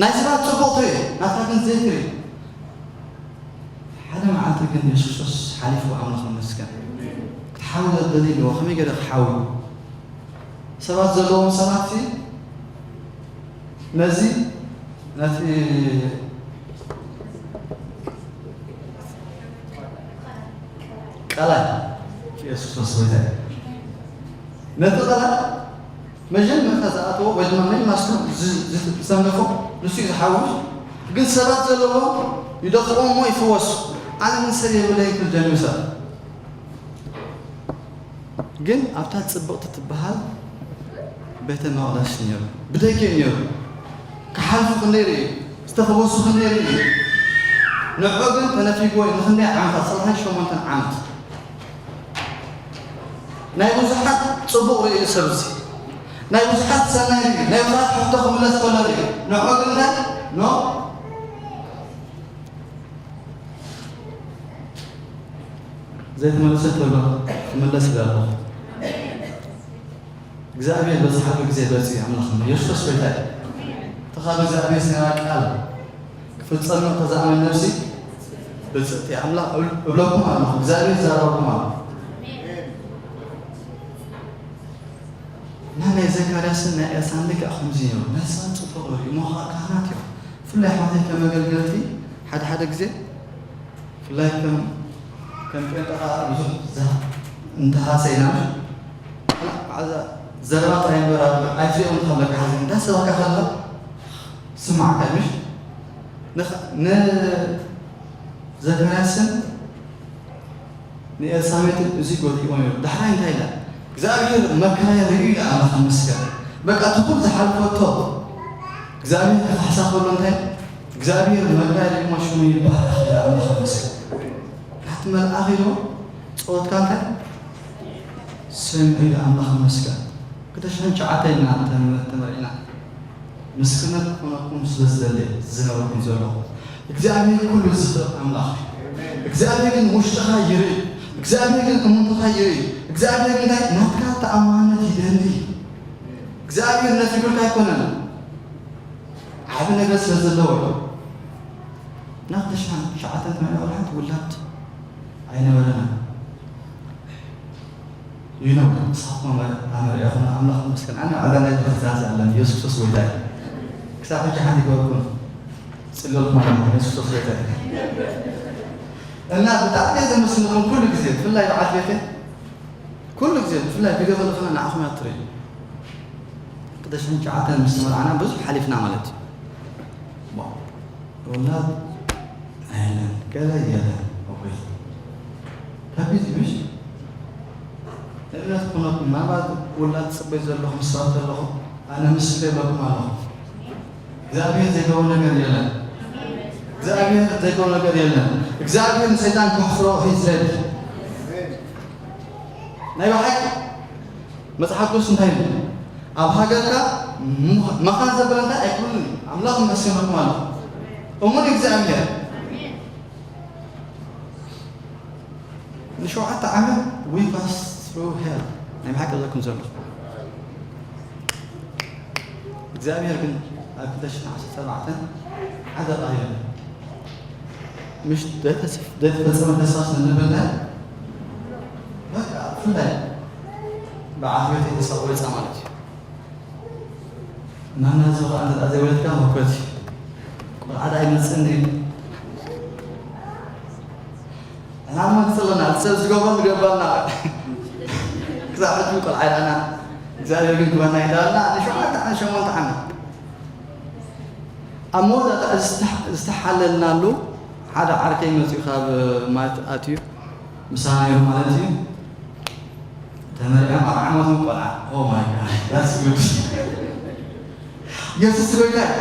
ናይ ሰባት ጽቡቕ ትርኢ፣ ናትካ ግን ዘይትርኢ። ሓደ መዓልቲ ግን የሱስ ክርስቶስ ሓሊፉ ኣምላኽ ይመስገን። ክትሓዊ ዘደሊ ኣለዎ፣ ከመይ ገለ ክሓዊ? ሰባት ዘለዎም ሰባት ነዚ ነቲ ቀላይ የሱስ ክርስቶስ ጎይታ እዩ። ነቲ ቀላይ መጀመርታ ዝኣተዎ ወይ ድማ መጀመርታ ዝሰነፎ ንሱ እዩ ዝሓውስ። ግን ሰባት ዘለዎ ይደፍኦም እሞ ይፍወሱ። ኣነ ግን ሰብ የብለይ ክብል ጀሚሩ ሰብ ግን ኣብታ ጽብቕቲ ትበሃል ቤተ መቕደስ ነይሩ። ብደገ ነይሩ። ክሓልፉ ክንደይ ርእዩ፣ ዝተፈወሱ ክንደይ ርእዩ። ንዑ ግን ተነፊግዎ እዩ። ንክንደይ ዓመታት? ሰላሳን ሸሞንተን ዓመት። ናይ ብዙሓት ጽቡቕ ርእዩ ሰብ እዚ። ናይ ብዙሓት ሰናይ ርእዩ። ናይ ብዙሓት ሕቶ ክምለስ ከሎ ርእዩ። ንዑ ግን እንታይ? ኖ። ዘይተመለሰት ተሎ ትመለስ ኢላ ኣለኹ። እግዚኣብሔር በዝሓሉ ግዜ በፂ ኣምላኽ የሱስ ጎይታ እዩ። እቲ ካብ እግዚኣብሔር ዝነበረ ቃል ክፍጸም ነው። ተዛእመን ነፍሲ ብፅእቲ ኣምላኽ እብለኩም ኣለኹ። እግዚኣብሔር ይዛረበኩም ኣሎ። እና ናይ ዘካርያስን ናይ ኤልሳን ልክዕ ከምዚ እዮም። ናይ ሰባት ፅቡቕ እዩ እሞ ከዓ ካህናት እዮም። ብፍላይ ኣሕዋተይ ከም ኣገልገልቲ ሓደ ሓደ ግዜ ብፍላይ ከም ከም ጴንጠ ከዓ ብዙሕ ዝሃ- እንተሃሰ ኢና። በዓል ዘረባ ጥራይ እምበር ኣብ ኣይትሪኦም እንተሃለካ ሓዘን እንዳሰበካ ከለካ ስማዕካ ምሽ ንዘካርያስን ንኤልሳቤጥን እዚ ጎዲእዎ ነይሩ። ዳሕራይ እንታይ ኢላ? እግዚኣብሔር መከራይ ርእዩ ኢላ ኣምላኽ ይመስገን። በቃ እቲ ኩሉ ዝሓለፈቶ እግዚኣብሔር ክኽሕሳ ከሎ እንታይ እግዚኣብሔር መከራይ ርእዩ ሽሙ ይባረኽ ኢላ ኣምላኽ ይመስገን። ናቲ መልኣኽ ኢሉ ጸወትካ እንታይ ሰሚዑ ኢላ ኣምላኽ ይመስገን። ክልተ ሽሕን ትሽዓተን ኢና ተመ- ተመሪዕና። ምስክርነት ክኾነኩም ስለ ዝደሊ ዝነበርኩም ዘለኹ እግዚኣብሔር ኩሉ ዝኽእል ኣምላኽ እዩ። እግዚኣብሔር ግን ውሽጥኻ ይርኢ። እግዚኣብሔር ግን እሙንትኻ ይርኢ። እግዚኣብሔር እንታይ ናትካ ተኣማንነት ይደሊ። እግዚኣብሔር ነፊጉልካ ኣይኮነን። ዓቢ ነገር ስለ ዘለዎ እዩ። ናብ ትሽዓን ትሽዓተን ትመልያ ወላ ሓንቲ ውላድ ኣይነበረና። ይነው ንስኻትኩም ኣመሪዕኹም ኣምላኽ ይመስገን። ኣነ ዕዳ ናይ ትእዛዝ ኣለን ኢየሱስ ክርስቶስ ጎይታ እዩ። ክሳብ ሕጂ ሓንቲ ይገበርኩም ጽለልኩም ኣለኹም ኢየሱስ ክርስቶስ ጎይታ እዩ። እና ብጣዕሚ እየ ዘመስግንኩም ኩሉ ግዜ ብፍላይ በዓል ቤተይ ኩሉ ግዜ ብፍላይ ቪድዮ ከለኹና ንዓኹም እያ ትርኢ። ክልተ ሽሕን ትሽዓተን ምስ ተመርዓና ብዙሕ ሓሊፍና ማለት እዩ። ወላድ ኣይለን ገለ የለን። ኦይ ከቢድ እዩ ምሽ ንእምነት ኩነኩም ናባት ውላድ ጽበይ ዘለኹም ሰባት ዘለኹም ኣነ ምስክር የለኩም ኣለኹ። እግዚኣብሔር ዘይገቡ ነገር የለን። እግዚኣብሔር ዘይገቡ ነገር የለን። እግዚኣብሔር ንሰይጣን ከሕፍሮ ሂዝረድ ናይ ብሓቂ መጽሓፍ ቅዱስ እንታይ ይብል? ኣብ ሃገርካ መኻን ዘበለ እንታይ ኣይክብሉን እዩ። ኣምላኽ ይመስገነኩም ኣሎ። እሙን እግዚኣብሔር ንሸውዓተ ዓመት we pass through hell ናይ ብሓቂ ዘለኩም ዘሎ እግዚኣብሔር ግን ኣብ ክልተ ሽሕን ዓሰርተ ኣርባዕተን ሓደ ቃል የለን። ምሽ ዘይተፈጸመ ተስፋ ስለዘበልና በቃ ብፍላይ በዓል ቤት ተስፋ ቆሪፃ ማለት እዩ። ናና እዚ ከዓ እንተ ዘይወለድካ መኮት ቆልዓ ዳ ይመፅእኒ ሕና መግፅለና ሰብ ዝገበሩ ዝገባልና ክሳብ ሕጂ ቆልዓ ኢላና እግዚኣብሔር ግን ክበና ይዳልና ንሸውዓተ ዓመት ሸሞንተ ዓመት ኣብ መወዳእታ ዝተሓለልናሉ ሓደ ዓርከይ መፅኡ ካብ ማት ኣትዩ ምሳና ነይሩ ማለት እዩ። ተመሪዖም ኣብ ዓመቶም ቆልዓ። Oh my God, that's good. ኢየሱስ ጎይታ እዩ።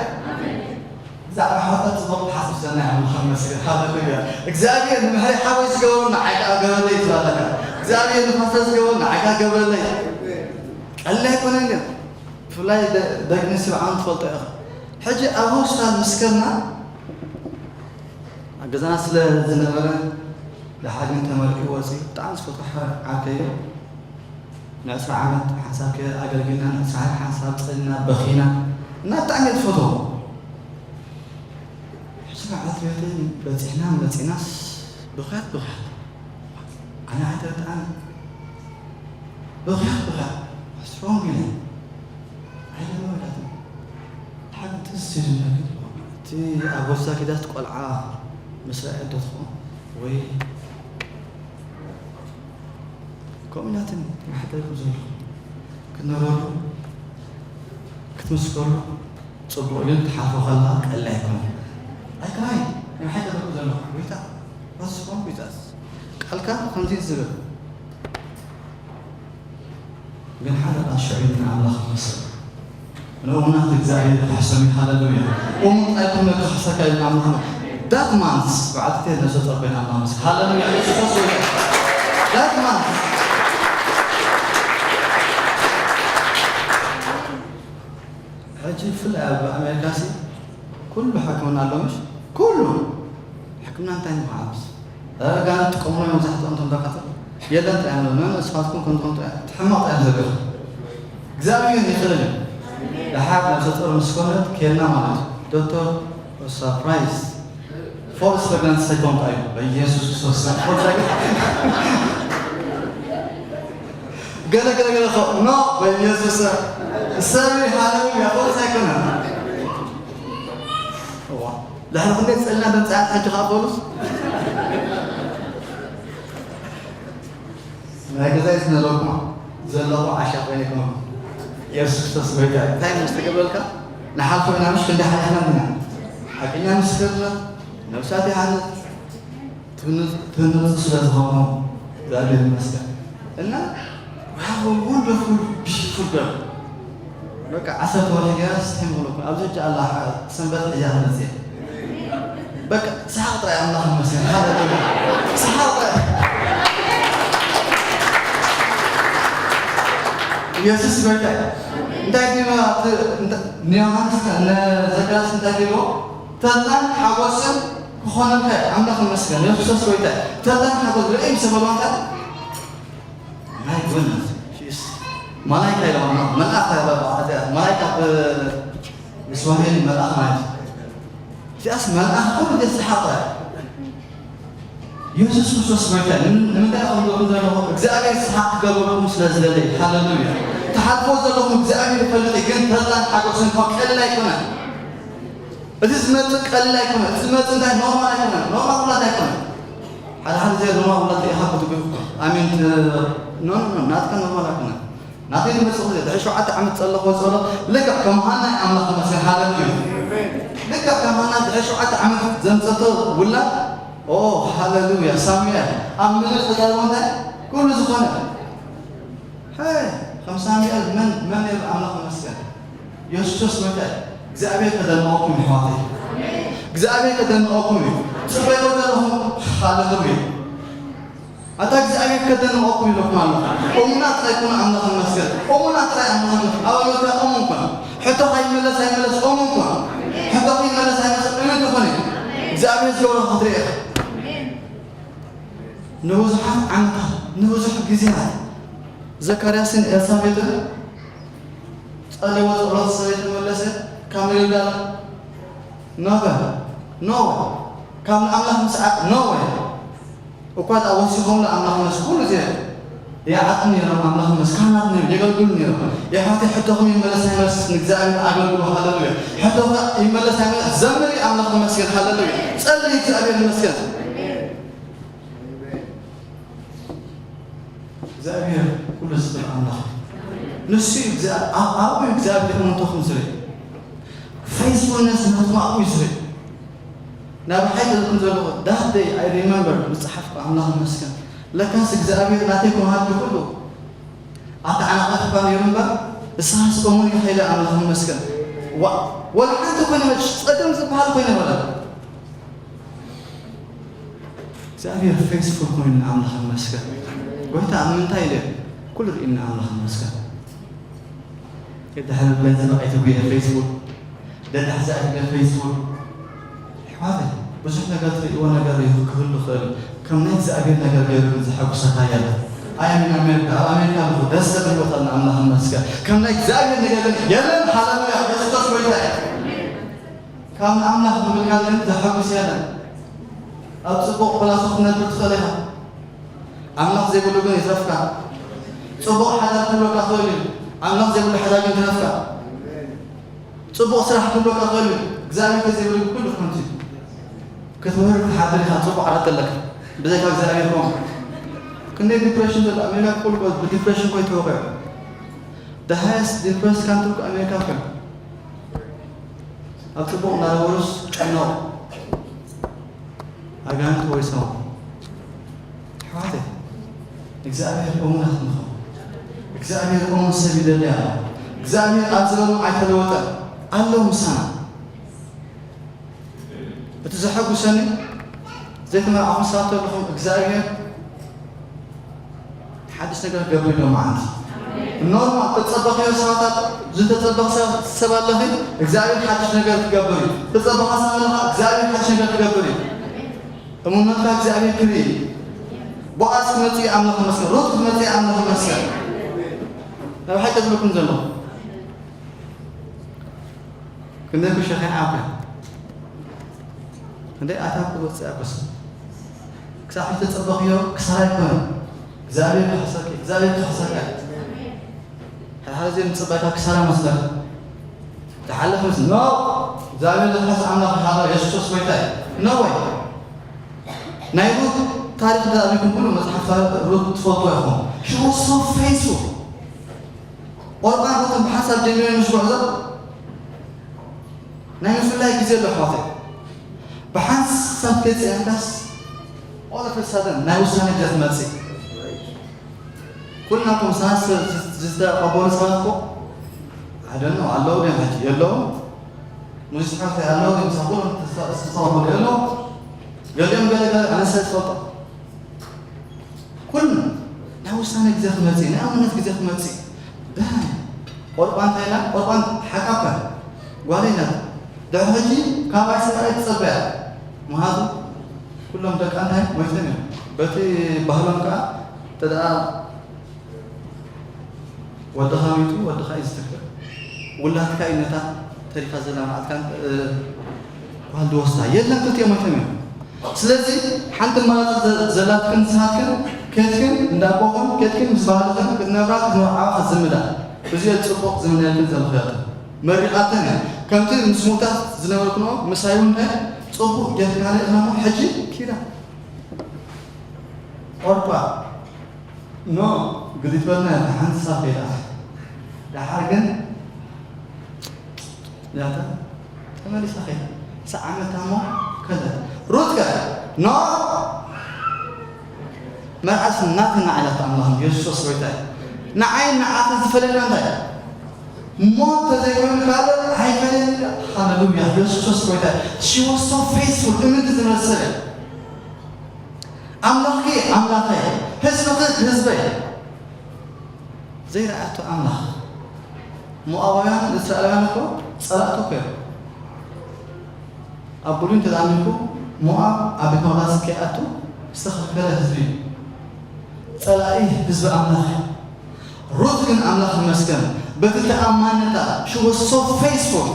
ብዛዕባ ሓጢኣት ጽቡቕ ትሓስብ ሰናይ ኣምላኽ ይመስገን። ሃሌሉያ። እግዚኣብሔር ንምሕሪ ሓወይ ዝገበሮ ንዓይ ከኣ ገበረለይ ትብል ኣለካ። እግዚኣብሔር ንፋስታ ዝገበሮ ንዓይ ከኣ ገበረለይ። ቀሊል ኣይኮነን ግን። ብፍላይ ደ-፣ ደቂ ኣንስትዮ ብዓቕሚ ትፈልጦ ኢኻ። ሕጂ ኣብ ሆስፒታል ምስ ከድና ኣብ ገዛና ስለ ዝነበረ ደሓር ግን ተመርቂቑ ወፂኡ። ብጣዕሚ ዝፈትዎ ሓ-፣ ዓርከይ እዩ። ንዕስራ ዓመት ሓንሳብ ከ-፣ ኣገልጊልና፣ ንዕስራ ሓንሳብ ፀሊና፣ በኺና እና ብጣዕሚ እየ ዝፈትዎ። ሕጂ መዓልቲ ቤተይ በፂሕና መፂናስ ብኽያት ብኽያት። ኣነ ኣይተረድኣን። ብኽያት ብኽያት። What's wrong with you? I don't know that. ሓንቲ ስል እቲ ኣብ ወሳ ኪዳት ቆልዓ ምስ ረኣየ ዶ ትኸውን ወይ ከምኡ ኢላትኒ። ንሓደርኩም ዘለኹ ክትነግረሉ ክትምስከሉ ጽቡቕ ግን ክትሓልፎ ከላ ቀሊል ኣይኮነን። ኣይከማይ ንሓደርኩም ዘለኹ ጎይታ ኣስፎን ጎይታስ ቃልካ ከምዚ ዝብል ግን ሓደ ቃል ሽዑ ኢልና ኣምላኽ ይመስል። ንእሙናት እግዚኣብሔር ክሕሰም እዩ። ሃሌሉያ። እሙን ጥራይ ኮነ ክሕሰካ ኢልና ኣምላኽ። That month በዓልቲ ነፍሰ ጡር ኮይና ኣምላኽ መስል። ሃሌሉያ። ኢየሱስ ክርስቶስ ጎይታ። That month። ሕጂ ብፍላይ ኣብ ኣሜሪካ ሲ ኩሉ ሕክምና ኣሎ ምሽ? ኩሉ ሕክምና እንታይ ምሓብስ? ኣጋንንቲ ጥቀሙና መብዛሕትኦም እቶም ዳካተር የለን ጥራይ እዮም። ንስኻትኩም ከምዚ ከምዚ ጥራይ ትሕመቕ ጥራይ ዘለኹ። እግዚኣብሔር ይኽእል እዩ። ደሓር ነብሰ ጡር ምስ ኮነት ከየልና ማለት እዩ። ዶክተር ሰርፕራይዝ ፎልስ ፕሬግናንሲ ሳይኮን እዩ። በኢየሱስ ክርስቶስ ስም ፎልስ ሳይኮን። ገለ ገለ ገለ ኸ ኖ በኢየሱስ ስም። ሰሪ ሃሌሉያ ፎልስ ኣይኮነን። እዋ፣ ድሕሪ ክንደይ ጸልና ድምጻያት ሕጂ ኸኣ ፖሊስ? ናይ ገዛይ ዝነበርኩ ዘለኹ ዓሻ ኮይነ ኣይኮንኩ። ኢየሱስ ክርስቶስ ጎይታ እዩ። እንታይ ምስ ተገብረልካ? ንሓልፎ ኢና፣ ምሽ ክንደይ ሓሊፍና እንዲና። ሓቀኛ ምስክር ነብሳት ይሓልፍ። ትህነጹ፣ ትህነጹ ስለ ዝኾኑ እግዚኣብሔር ይመስገን። እና we have a wonderful, beautiful girl። በቃ ዓሰርተ ወርሒ ገይራ ስታይ ምኽለኩም። ኣብዚ ሕጂ ኣላ ሰንበት ሕያ ክመጽእ እየ። በቃ ሰሓቕ ጥራይ ኣምላኽ ይመስገን። ሃሌሉያ። ሰሓቕ ጥራይ። ኢየሱስ ጎይታ እዩ። እንታይ ትብሎ? ንዮሃንስ፣ ንዘካርያስ እንታይ ትብሎ? ተድላን ሓጎስን ክኾነልካ እዩ። ኣምላኽ ይመስገን። የሱስ ክርስቶስ ጎይታ እዩ። ተድላን ሓጎስ ርኢም ሰበባታት ናይ ጎነት ሽስ መላይካ ኢሎም ኣምላኽ መልኣኽ ኢሎም ኣምላኽ። መላይካ ብ-፣ ብስዋሂሊ መልኣኽ ማለት እዩ። እዚኣስ መልኣኽ ኩሉ ደስ ዝሓቕረ። የሱስ ክርስቶስ ጎይታ እዩ። ንም-፣ ንምንታይ ኢኹም ዘለኹም? እግዚኣብሔር ሰሓቕ ክገብረልኩም ስለ ዝደለየ። ሃሌሉያ። ትሓልፎ ዘለኹም እግዚኣብሔር ይፈልጥ እዩ፣ ግን ተድላን ሓጎስን እኮ ቀሊል ኣይኮነን። እዚ ዝመጽእ ቀሊል ኣይኮነን። እዚ ዝመጽእ እንታይ ኖርማል ኣይኮነን። ኖርማል ውላድ ኣይኮነን። ሓደ ሓደ ግዜ ኖርማል ውላድ ኢኻ ክትብሉ እኮ። ኣሜን ት-፣ ኖ፣ ኖ፣ ኖ፣ ናትካ ኖርማል ኣይኮነን። ናተይ ዝመጽእ ግዜ ድሕሪ ሸውዓተ ዓመት ጸለኹ ጸሎ ልክዕ ከም ሃና ኣምላኽ ይመስገን። ሃሌሉያ። ልክዕ ከም ሃና ድሕሪ ሸውዓተ ዓመት ዘምጸቶ ውላድ፣ ኦ፣ ሃሌሉያ። ሳሙኤል ኣብ ምድሪ ተዛረቦ እንታይ? ኩሉ ዝኾነ። ሄይ፣ ከም ሳሙኤል መን፣ መን የሎ? ኣምላኽ ይመስገን። የሱስ ክርስቶስ ጎይታ እዩ። እግዚኣብሔር ከደንቐኩም እዩ፣ ኣሕዋተይ። እግዚኣብሔር ከደንቐኩም እዩ። ጽበዮ ዘለኹም፣ ሃሌሉያ። ኣታ እግዚኣብሔር ከደንቐኩም ኢለኩም ኣሎ። እሙናት ጥራይ ኩኑ፣ ኣምላኽ ይመስገን። እሙናት ጥራይ፣ ኣምላኽ ይመስገን። ኣብ ኣገልግሎት እሙን ኩን። ሕቶኻ ይመለስ ኣይመለስ እሙን ኩን። ሕቶኻ ይመለስ ኣይመለስ እሙን ትኹን እዩ። እግዚኣብሔር ዝገብሮ ክትርኢ ኢኻ። ንብዙሓት ዓመታት፣ ንብዙሕ ግዜያት ዘካርያስን ኤልሳቤጥን ጸለይዎ ጸሎት ስለ ዘይተመለሰ ካብ ምልጋል ኖበ፣ ኖ፣ ካብ ንኣምላኽ ምስዓብ ኖወ። እኳ ደኣ ወሲኾም ንኣምላኽ ነዚ ኩሉ ግዜ ይዓጥኑ ነይሮም፣ ኣምላኽ ምስ ካህናት ነይሮም፣ የገልግሉ ነይሮም። የሕዋተይ ሕቶኹም ይመለስ ኣይመለስ ንእግዚኣብሔር ኣገልግሉ፣ ሃሌሉያ። ሕቶኻ ይመለስ ኣይመለስ ዘምሪ፣ ኣምላኽ ይመስገን፣ ሃሌሉያ። ጸልይ፣ እግዚኣብሔር ይመስገን። እግዚኣብሔር ኩሉ ዝኽእል ኣምላኽ እዩ። ንሱ እዩ እግዚኣብ-፣ ኣብ-፣ ኣብኡ እዩ እግዚኣብሔር እምነትኩም ዝርኢ። ፌይስፉልነስ ናትኩም ኣብኡ እዩ ዝርኢ። ናብ ሓይ ተልኩም ዘለኹ፣ that day I remember፣ ምጽሓፍኩ ኣምላኽ ይመስገን። ለካስ እግዚኣብሔር ናተይ ክመሃር ኩሉ ኣተዓናቒ እኳ ነይሩ እምበር፣ ንስኻስ እሙን ኢኻ ኢለ ኣምላኽ ይመስገን። ዋ፣ ወላ ሓንቲ እኮ ነበረች፣ ጸገም ዝበሃል እኮ ኣይነበረን። እግዚኣብሔር ፌስፉል ኮይኑ ንኣምላኽ ይመስገን። ጎይታ ኣብ ምንታይ ኢለ? ኩሉ ርኢና ኣምላኽ ይመስገን። የድሕር ብለይ ዝለቐይት ጉየ ፌስቡክ፣ ደድሕዛ ኢለ ፌስቡክ። ኣሕዋተይ፣ ብዙሕ ነገር ትርእይዎ ነገር እዩ ክህሉ ይኽእል። ከም ናይ እግዚኣብሔር ነገር ገይሩ ግን ዘሐጉሰካ የለን። ኣይ፣ ኣብ ኣሜሪካ፣ ኣብ ኣሜሪካ ኣለኹ፣ ደስ ዘብል ቦታ ኣሎ፣ ኣምላኽ ይመስገን። ከም ናይ እግዚኣብሔር ነገር ግን የለን። ሃሌሉያ፣ የሱስ ጎይታ እዩ። ካብ ንኣምላኽ ምምልካል ግን ዘሐጉስ የለን። ኣብ ጽቡቕ ፕላሶ ክትነብር ትኽእል ኢኻ። ኣምላኽ ዘይብሉ ግን ይትረፍካ። ጽቡቕ ሓዳር ክህልወካ ክእል እዩ። ኣምላኽ ዘይብሉ ሓዳር ግን ይትረፍካ። ጽቡቕ ስራሕ ክህልወካ ክእል እዩ። እግዚኣብሔር ተዘይብሉ ኩሉ ከንቱ እዩ። ክትምህር ክትሓድር ኢኻ፣ ጽቡቕ ዓለት ኣለካ። ብዘይካ እግዚኣብሔር ኮም ክንደይ ዲፕሬሽን ዘሎ ኣሜሪካ ኩሉ ብዲፕሬሽን ኮይ ተወቂዑ። The highest depressed country ኣሜሪካ ኮ ኣብ ጽቡቕ እናነበሩስ ጨነቑ። ኣጋንንቲ ወይ ሰው ኣሕዋተይ እግዚኣብሔር እሙናት ንኸውን። እግዚኣብሔር እሙን ሰብ ይደሊ ኣሎ። እግዚኣብሔር ኣብ ዝበሎም ኣይተለወጠን ኣሎ ምሳና። እቲ ዘሐጉሰኒ ዘይተመርዓኹም ሰባት ኣለኹም እግዚኣብሔር ሓድሽ ነገር ክገብር ኢሎም መዓንቲ ኖርማል ተጸበኽዮ ሰባታት ዝተጸበኽ ሰብ ኣለኺ እግዚኣብሔር ሓድሽ ነገር ክገብር እዩ። ተጸበኻ ሰብ ኣለኻ እግዚኣብሔር ሓድሽ ነገር ክገብር እዩ። እሙነትካ እግዚኣብሔር ክርኢ እዩ። ቦኣዝ ክመጽእ እዩ ኣምላኽ ይመስገን። ሩት ክመጽእ እዩ ኣምላኽ ይመስገን። ናብ ሓቂ ዝብለኩም ዘለኹ ክንደይ ክሸኸ ዓብካ ክንደይ ኣታ ክወፅእ ኣበስ ክሳብ ዝተፀበኽዮ ክሳራ ኣይኮነን እግዚኣብሔር ክሕሰኪ እግዚኣብሔር ክሕሰካ እዩ። ሓደ ሓደ ዜ ምፅባይካ ክሳራ መስለካ ተሓልፍ ምስ ኖ እግዚኣብሔር ዝሓስ ኣምላኽ ይሓራ የሱስ ጎይታ እዩ። ኖ ወይ ናይ ሩት ታሪክ እንተኣብኩም ኩሉ መፅሓፍ ሩት ትፈልጡ ኢኹም። ሽወሶ ፌሱ ኦርባን ሩትን ብሓንሳብ ጀሚሮም ምስ ጉዕዞ ናይ ምፍላይ ግዜ ኣሎ ኣሕዋተይ። ብሓንሳብ ገፂኣንካስ ኦለፈሳደን ናይ ውሳነ ግዜ ትመፅእ። ኩልና ኮምሳስ ዝተቐበሉ ሰባት ኮ ኣደኖ ኣለዉ ደ ሕጂ የለዉ ሙዚ ሓፍቲ ኣለዉ ደ ምሳ ኩሎም ዝተቐበሉ የለዉ ገሊኦም ገለ ገለ ኣነሰ ዝፈልጦ ኩሉ ናይ ውሳነ ግዜ ክመፅእ ናይ እምነት ግዜ ክመፅእ ዳይ ቆልቋ እንታይ ኢላ ቆልቋ ሓቃ እኳ ጓል ኢላ ድሕሪ ሕጂ ካባይ ሰብኣይ ትፀበያ ምሃቱ ኩሎም ደቃ እንታይ ሞይቶም እዮም በቲ ባህሎም ከዓ ተደኣ ወድኻ ሚቱ ወድኻ እዩ ዝትክእ ውላድካ እዩ ነታ ተሪፋ ዘላ መዓልትካ ጓል ዝወስዳ የለን ክልቲኦም ኣይኮኑን እዮም ስለዚ ሓንቲ ኣማራፂ ዘላትክን ንስኻትክን ከድክን እንዳቦኽን ከድክን ምስ ባህልኽን ክትነብራ ክትመርዓዋ ክትዝምዳ እዚኦ ፅቡቕ ዝምነየልክን ዘለኽዮ መሪቓተን እያ ከምቲ ምስ ሙታት ዝነበርክንኦ ምሳይ እውን እንታይ ፅቡቕ ጌርካለ እሞ ሕጂ ኪዳ ቆርቋ ኖ ግዲት በልና ሓንቲ ሳብ ከይዳ ደሓር ግን ያታ ተመሊሳ ከይዳ ሰዓመታ እሞ ከለ ሩት ከ ኖ መርዓስ ናትና ዓይነት ኣምላኽ የሱስ ክርስቶስ ጎይታ እዩ ንዓይ ንዓኻ ዝፈለና እንታይ ሞት ተዘይኮይኑ ካልእ ኣይፈለየን ሃሌሉያ የሱስ ክርስቶስ ጎይታ እዩ she was so faithful እምንቲ ዝመሰለ ኣምላኽኪ ኣምላኸይ ህዝብኺ ህዝበይ ዘይረኣቶ ኣምላኽ ሞኣባውያን እስራኤላውያን እኮ ጸላእቱ እኮ እዮም ኣብ ብሉይ እንተዝኣሚንኩ ሞኣብ ኣብ ቤት መቕደስ ከይኣቱ ዝተኸልከለ ህዝቢ እዩ ጸላኢ ህዝቢ ኣምላኽ እዩ ሩት ግን ኣምላኽ ይመስገን በቲ ተኣማንነታ she was so faithful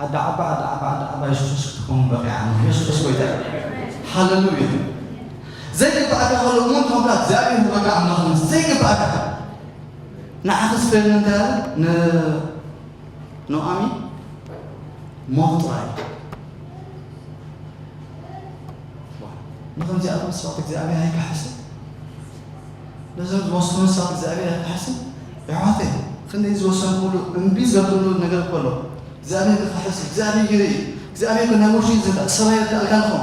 ዓዲ ዓባ ዓዲ ዓባ ዓዲ ዓባ የሱስ ክትከውን በቂዓ የሱስ ጎይታ ሃሌሉያ ዘይግባኣካ ከሎ እውን ተምራ እግዚኣብሔር ዝበቃ ኣምላኽ ዘይግባኣካ ንዓኺ ዝፈልየኒ እንታይ ኣለ ንኖኣሚ ሞት ጥራይ ንኸምዚኣቶም ሰባት እግዚኣብሔር ኣይካሕስን ነዞም ዝወሰኑ ሰባት እግዚኣብሔር ኣይካሕስን የሕዋተይ ክንደይ ዝወሰንኩሉ እምቢ ዝገብርሉ ነገር እኮ ኣሎ እግዚኣብሔር ክካሕስ እግዚኣብሔር ይርኢ እግዚኣብሔር ናይ ውርሺ ዝርዳእ ሰብኣይ ይርዳእልካ ንኾ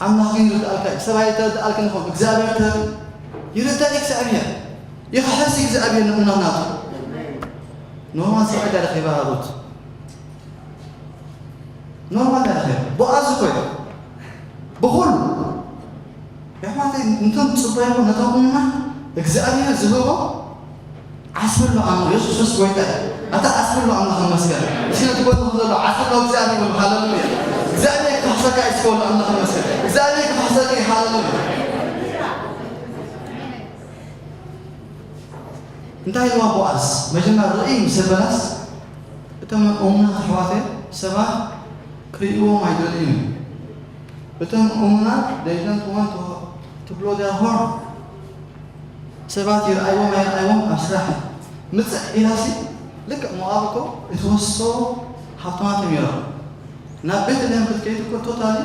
ኣምላኽ ግን ይርዳእልካ እዩ ሰብኣይ ተርዳእልካ ንኾ እግዚኣብሔር ተርኢ ይርዳእ እግዚኣብሔር፣ ይኽሕስ እግዚኣብሔር ንእምነት ናቱ። ኖርማል ሰብኣይ ዳኣ ረኺባ ሩት። ኖርማል ዳኣ ረኺባ። ቦኣዝ እኮ እዩ። ብኹሉ። የሕዋተይ፣ እንቶም ጽበይዎ ነቶም እሙናት እግዚኣብሔር ዝህቦ ዓስብሎ ኣምልኽ። የሱስ ክርስቶስ ጎይታ እዩ። ኣታ ዓስብሎ ኣምላኽ ይመስገን። እስኪ ነቲ ጎንኹም ዘሎ ዓስብሎ እግዚኣብሔር በሉ። ሃሌሉያ። እግዚኣብሔር ክፈሕሰካ እዩ። እስኪ በሉ ኣምላኽ ይመስገን። እግዚኣብሔር ክፈሕሰካ እዩ። ሃሌሉያ። እንታይ ኢልዋ ቦኣዝ? መጀመርያ ርእይ ምስ በላስ፣ እቶም እሙናት ኣሕዋተይ ሰባት ክርእይዎም ኣይደልዩን እዮም። እቶም እሙናት they don't want to, to blow their horn። ሰባት ይርኣይዎም ኣይርኣይዎም ኣብ ስራሕ ምጽእ ኢላሲ፣ ልክዕ ሞኣብ እኮ እቲ ወሶ ሃብታማት እዮም ነይሮም። ናብ ቤተልሔም ክትከይድ እኮ ቶታሊ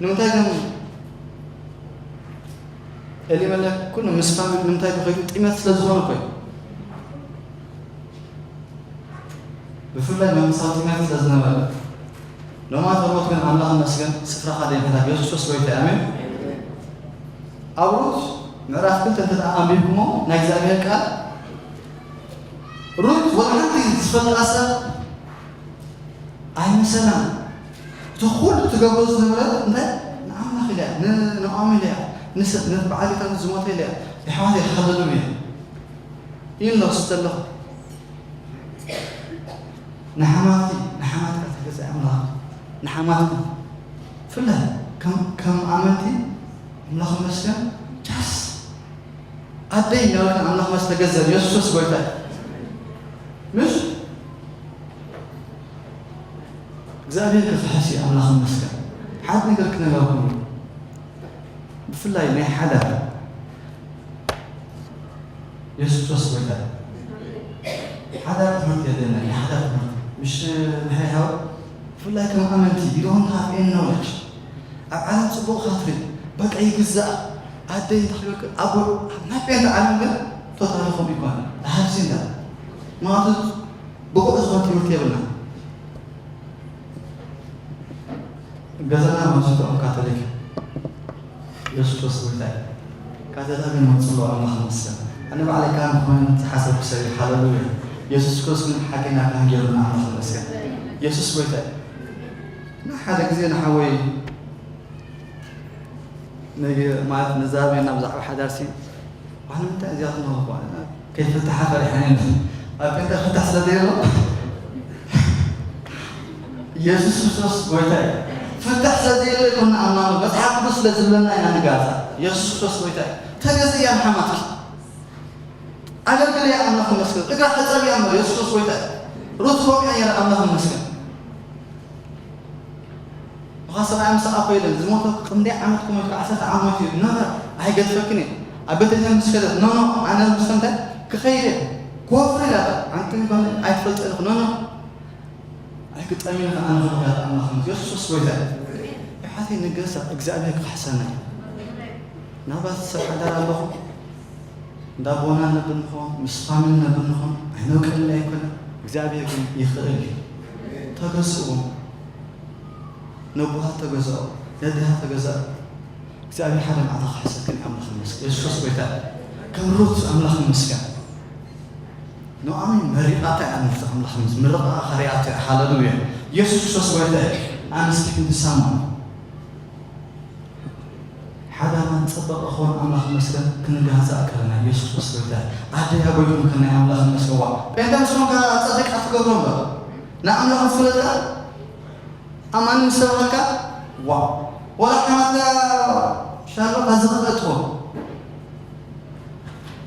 ንምንታይ ግን ኤሊመለክ ኩሉ ምስ ፋሚሊ ንምንታይ ተኸይዱ? ጢመት ስለ ዝኾነ እኮ እዩ። ብፍላይ መንፈሳዊ ጢመት ስለ ዝነበረ። ሎማት ሩት ግን ኣምላኽ ይመስገን ስፍራኻ ደይምሕዳግ የሱስ ክርስቶስ ጎይታ እዩ። ኣሜን። ኣብ ሩት ምዕራፍ ክልተ እንተ ደኣ ኣንቢብኩሞ ናይ እግዚኣብሔር ቃል ሩት ወላ ሓንቲ ዝፈልጣ ሰብ ኣይመሰላን። እቲ ኩሉ ትገብሮ ዝነበረት እንታይ ንኣምላኽ ኢላ እያ፣ ንንኣኦም ኢላ እያ፣ ንሰ- ነቲ በዓል ቤታ ዝሞተ ኢላ እያ። የሕዋተይ ሃለሉያ። ኢንሎስ ዘለኹ ንሓማትኪ ንሓማትካ ተገዛኢ ኣምላኽ ንሓማትኩም ፍላይ ከም ከም ኣመንቲ ኣምላኽ ይመስገን ቻስ ኣደይ እናበልክን ኣምላኽ መስ ተገዘብ የሱስ ጎይታ እዩ። ምሽ እግዚኣብሔር ክፍሕስ እዩ ኣምላኽ ይመስገን። ሓድ ነገር ክነጋኩም ብፍላይ ናይ ሓዳር የሱስ ክርስቶስ ጎይታ እዩ። ሓዳር ትምህርቲ የለና ናይ ሓዳር ትምህርቲ ምሽ ምሕያው ብፍላይ ከም ኣመንቲ you don't have any knowledge ኣብ ዓለም ጽቡቕ ክትርኢ በቃ ይግዛእ ኣደይ እንታይ ክብል ኣቦ ናይ ጴንተ ዓለም ግን ቶታሊ ከምኡ ይኮነ ተሃብሲ እንዳ ማለት ብቑዕ ዝኾነ ትምህርቲ የብልና። ገዛና መብዛሕትኦም ካቶሊክ የሱስ ክርስቶስ ጎይታ እዩ። ካቶሊክ ግን መብፅሎ ኣምላኽ ይመስገን። ኣነ ባዕለይ ካህን ክኾን ዝሓሰብኩ ሰብ እዩ። ሃለሉያ። የሱስ ክርስቶስ ግን ሓቀኛ ካህን ገይሩና ኣምላኽ ይመስገን። የሱስ ጎይታ እዩ። እና ሓደ ግዜ ንሓወይ ነግ ማለት ንዛረብ ኢና ብዛዕባ ሓዳርሲ ዋላ ምንታይ እዚኣ ትነግርኳ ከይፍትሓ ፈሪሐን እየ ኣብ ጴንጠ ፍታሕ ስለ ዘየሎ የሱስ ክርስቶስ ጎይታ እዩ። ፍታሕ ስለ ዘየሎ ይኮና ኣምናሉ መፅሓፍ ቅዱስ ስለ ዝብለና ኢና ንጋዛ። የሱስ ክርስቶስ ጎይታ እዩ። ተገዝእ እያ ንሓማትኪ ኣገልግል እያ ኣምላኽ ይመስገን። እግራ ሕፀብ እያ እምበር የሱስ ክርስቶስ ጎይታ እዩ። ሩት ከምኡ እያ ነይራ ኣምላኽ ይመስገን። እኳ ሰብኣይ ምሳኣ ኮይደ ዝሞተ ክንደይ ዓመት ክሞት ዓሰርተ ዓመት እዩ ኖ ኖ ኣይገድፈክን እየ ኣብ ቤተልሔም ምስ ከደት ኖ ኖ ኣነ ምስ ከምተ ክኸይደ ክወፍር ኢላ ኣንቲ ጓል ኣይትፈልጠ ኢኹ ኖ ኖ ኣይግጠምን ኢኻ ኣነ ክብካ ኣምላኽ ምስ የሱስ ጎይታ እዩ። ብሓተይ ንገዛ እግዚኣብሔር ክሕሰና እዩ። ናባት ሰብ ሓዳር ኣለኹ እንዳ ኣቦና ነብር ንኾን ምስ ፋሚሊ ነብር ንኾን ኣይነውቀልና ኣይኮነ እግዚኣብሔር ግን ይኽእል እዩ። ተገዝእዎ ነቦሃት ተገዛኦ ነድሃ ተገዛኦ እግዚኣብሔር ሓደ መዓልታ ክሕሰክን ኣምላኽ ይመስገን። የሱስ ጎይታ ከም ሩት ኣምላኽ ይመስገን። ንኣሚ መሪቓታ እያ ንፍቲ ኣምላኽ ምስ ምርቓ ኸሪኣቶ እያ። ሃለሉያ የሱስ ክርስቶስ ጎይታ እዩ። ኣንስቲ ክንዲ ሳማ ሓዳና ጽበቐ ኾን ኣምላኽ መስገን ክንጋዛ ኣከለና ኢየሱስ ክርስቶስ ጎይታ ኣደይ ኣጎይኩም ከናይ ኣምላኽ መስገዋ ጴንጠ ምስ ኾንካ ጸድቅ ኣትገብሮ እምበር ንኣምላኽ ፍለጥካ ኣማኒ ምስ ተባህልካ ዋ ወላ ሓማትካ ሻሎ ካዚ ክፈጥዎ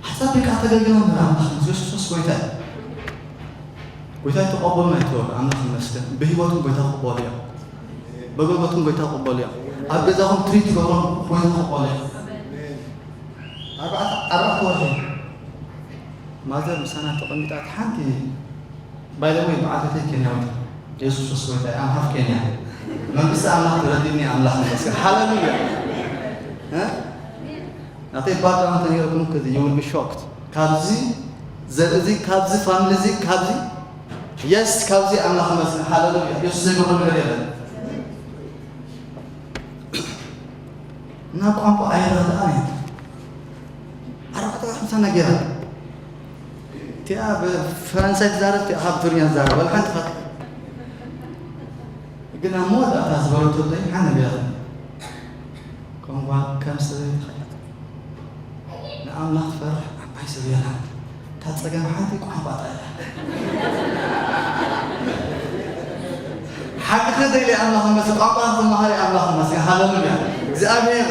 ሓሳብ ደቂ ኣተገልግሎም ንኣምላኽ ኢየሱስ ክርስቶስ ጎይታ እዩ። ጎይታ ተቐበሉና ይትበሉ ኣምላኽ ይመስገን። ብህይወትኩም ጎይታ ክቕበሉ እዮም። በጎልበትኩም ጎይታ ክቕበሉ እዮም። ኣብ ገዛኹም ትሪት ትገብሮም ጎይታ ክቕበሉ እዮም። ኣርባዕተ ኣርባዕተ ወርሒ ማዘር ምሳና ተቐሚጣ እቲ ሓንቲ ባይ ዘ ወይ በዓልተተይ ኬንያዊት የሱስ ክርስቶስ ጎይታ እዩ። ኣም ሃፍ ኬንያ መንግስቲ ኣምላኽ ተረዲእኒ ኣምላኽ ይመስገን። ሃሌሉያ እ ናተይ ባክግራውንድ ተነገርኩም ከዚ you will be shocked። ካብዚ ዘርኢ እዚ ካብዚ ፋሚሊ እዚ ካብዚ የስ ካብዚ ኣምላኽ ይመስገን። ሃሌሉያ የሱስ ዘይገብሮ ነገር የለን። እና ቋንቋ ኣይረዳእን እየ። ምሳና ገይራ። እቲኣ ብፈረንሳይ ትዛረብ፣ እቲኣ ካብ ትግርኛ ትዛረብ፣ ዋላ ሓንቲ ኸ-፣ ግን ኣብ መወዳእታ ዝበለቶ እንታይ ሓነ ገይራ። ከም ጓል፣ ከም ሰበይቲ ኸ-፣ ንኣምላኽ ትፈርሕ ዓባይ ሰብ የላን። እታ ጸገም ሓንቲ ቋንቋ ጥራይ እያ። ሓቂ ተደልየ ኣምላኽ ይመስገን፣ ቋንቋ ክትመሃር ኣምላኽ ይመስገን። ሃሌሉያ። እግዚኣብሔር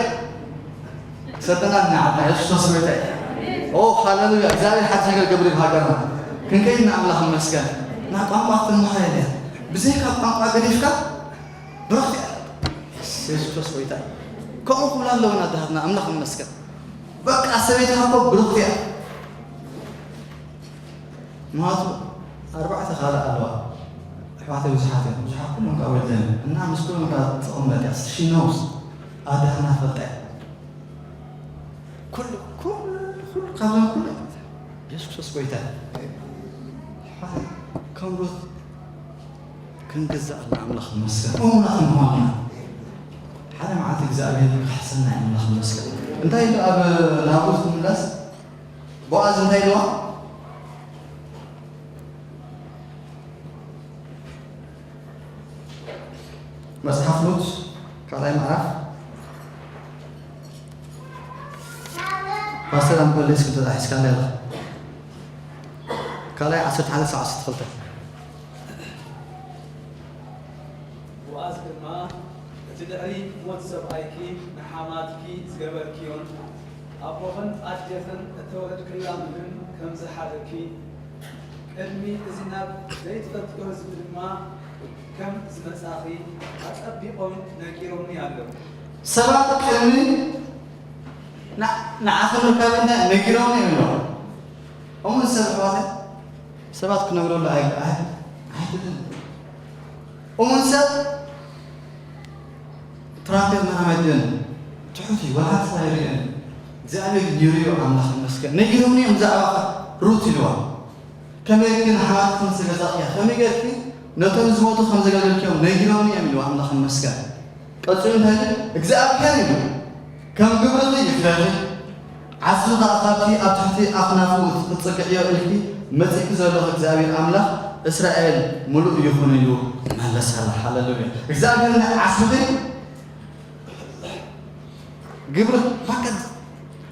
ሰጠና ንዓድና የሱስ ክርስቶስ ጎይታ እዩ። ኦ ሃሌሉያ። እግዚኣብሔር ሓድሽ ነገር ገብር ይብ ሃገርና። ክንከይድ ንኣምላኽ ይመስገን። ናብ ቋንቋ ክትመሃር የለን። ብዘይካ ቋንቋ ገዲፍካ ብረኽቲ የሱስ ክርስቶስ ጎይታ እዩ። ከምኡ ክብላ ኣለውና ኣደሃትና ኣምላኽ ይመስገን። በቃ ሰበይትኻ እኮ ብርኽቲ እያ። ምኽንያቱ ኣርባዕተ ካልእ ኣለዋ። ኣሕዋተይ ብዙሓት እዮም። ብዙሓት ኩሎም ካብ ወደን እና ምስ ኩሎም ካብ ትቕመጥ እያ። She knows። ኣደሃና ፈልጣ እያ። ኩሉ፣ ኩሉ፣ ኩሉ ካብዞም ኩሉ የሱስ ክርስቶስ ጎይታ እዩ። ኣሕዋተይ ከም ሩት ክንግዛእ ኣለና። ኣምላኽ ይመስገን። እሙናት ምዃንና። ሓደ መዓልቲ እግዚኣብሔር ክሕሰና እዩ። ኣምላኽ ይመስገን። እንታይ ኢሉ ኣብ ናቡት ክምለስ? ቦኣዝ እንታይ ኢልዋ? መጽሓፍ ሩት ካልኣይ ምዕራፍ ፓስተር ኣምበሌስ ክትበላ ሒዝካላ ኢኻ። ካልኣይ ዓሰርተ ሓደ ክሳብ ዓሰርተ ክልተ። ቦኣዝ ድማ፣ እቲ ድሕሪ ሞት ሰብኣይኪ ንሓማትኪ ዝገበርክዮን ኣቦኽን ኣዴኽን እተወለድክላምንን ከም ዝሓለኪ፣ ቅድሚ እዚ ናብ ዘይትፈልጥዮ ህዝቢ ድማ ከም ዝመጻኺ ኣጸቢቖም ነጊሮምኒ ኣለዉ። ሰባት ቅድሚ ን-፣ ንዓኺ ምርካብ እንታይ ነጊሮምኒ እዮም ኢሎም። እሙን ሰብ ኣሕዋተይ፣ ሰባት ክነግረሉ ኣይ-፣ ኣይ-፣ ኣይክእልን። እሙን ሰብ ትራምፔት መራማይ ድን ትሑት እዩ፣ ወላ ሓንቲ ሰብ ኣይርእን። እግዚኣብሔር ይርእዮ፣ ኣምላኽ ይመስገን። ነጊሮምኒ እዮም ብዛዕባኻ ሩት ኢልዋ። ከመይ ጌርኪ ንሓማትኪ ከም ዝተገዛእክያ፣ ከመይ ጌርኪ ነቶም ዝሞቱ ከም ዘገልገልክዮም ነጊሮምኒ እዮም ኢልዋ፣ ኣምላኽ ይመስገን። ቀጺሉ እንታይ ኢሉ? እግዚኣብሔር ኢሉ፣ ከም ግብርኺ ይፍደኺ፣ ዓስቢ ኸኣ ካብቲ ኣብ ትሕቲ ኣኽናፉ ክትጽግዕዮ ኢልኪ መጺእኪ ዘለኹ እግዚኣብሔር ኣምላኽ እስራኤል ምሉእ ይኹን ኢሉ መለሰላ። ሃሌሉያ። እግዚኣብሔር ናይ ዓስብኺ ግብሪ፣ በቃ፣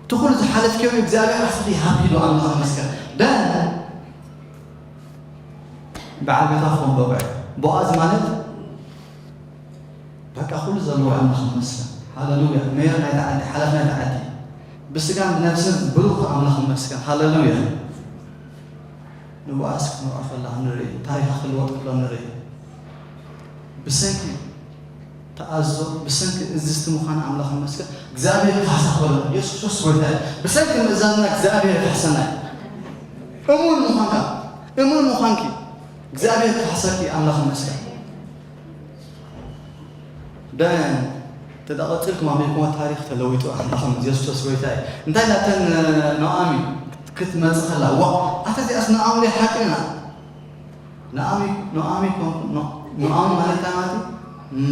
እቲ ኩሉ ዝሓለፍክዮ እግዚኣብሔር ዓስብኺ ይሃብ ኢሉ ኣምላኽ ይመስገን። ደን በዓል ቤታ ክኾን በቑዐ። ቦኣዝ ማለት በቃ ኩሉ ዘለዎ ኣምላኽ ይመስገን። ሃሌሉያ። ሜየር ናይታ ዓዲ፣ ሓላፊ ናይታ ዓዲ። ብስጋን ብነፍስን ብሩኽ ኣምላኽ ይመስገን። ሃሌሉያ። ንቦኣዝ ክንወዕፈላ ንርኢ፣ ታሪኻ ክልወጥ ከሎ ንርኢ። ብሰንኪ ተኣዞ፣ ብሰንኪ እዝዝቲ ምዃና ኣምላኽ ይመስገን። እግዚኣብሔር ካሕሳ ክበሎ። የሱስ ክርስቶስ ጎይታ እዩ። ብሰንኪ ምእዛዝና እግዚኣብሔር ይካሕሰና እዩ። እሙን ምዃንካ፣ እሙን ምዃንኪ እግዚኣብሔር ካሕሰኪ ኣምላኽ ይመስገን። ደን ተዳቐጽልኩም ኣሜሪካዋ ታሪኽ ተለዊጡ ኣምላኽ የሱስ ክርስቶስ ጎይታ እዩ። እንታይ ናተን ኖኣሚ ክትመጽእ ከላ፣ ዋ፣ ኣታ እዚኣስ ኖኣሚ ዶ ሓቅና? ኖኣሚ፣ ኖኣሚ ኮንኩ፣ ኖ-፣ ኖኣሚ ማለት እንታይ ማለት እዩ?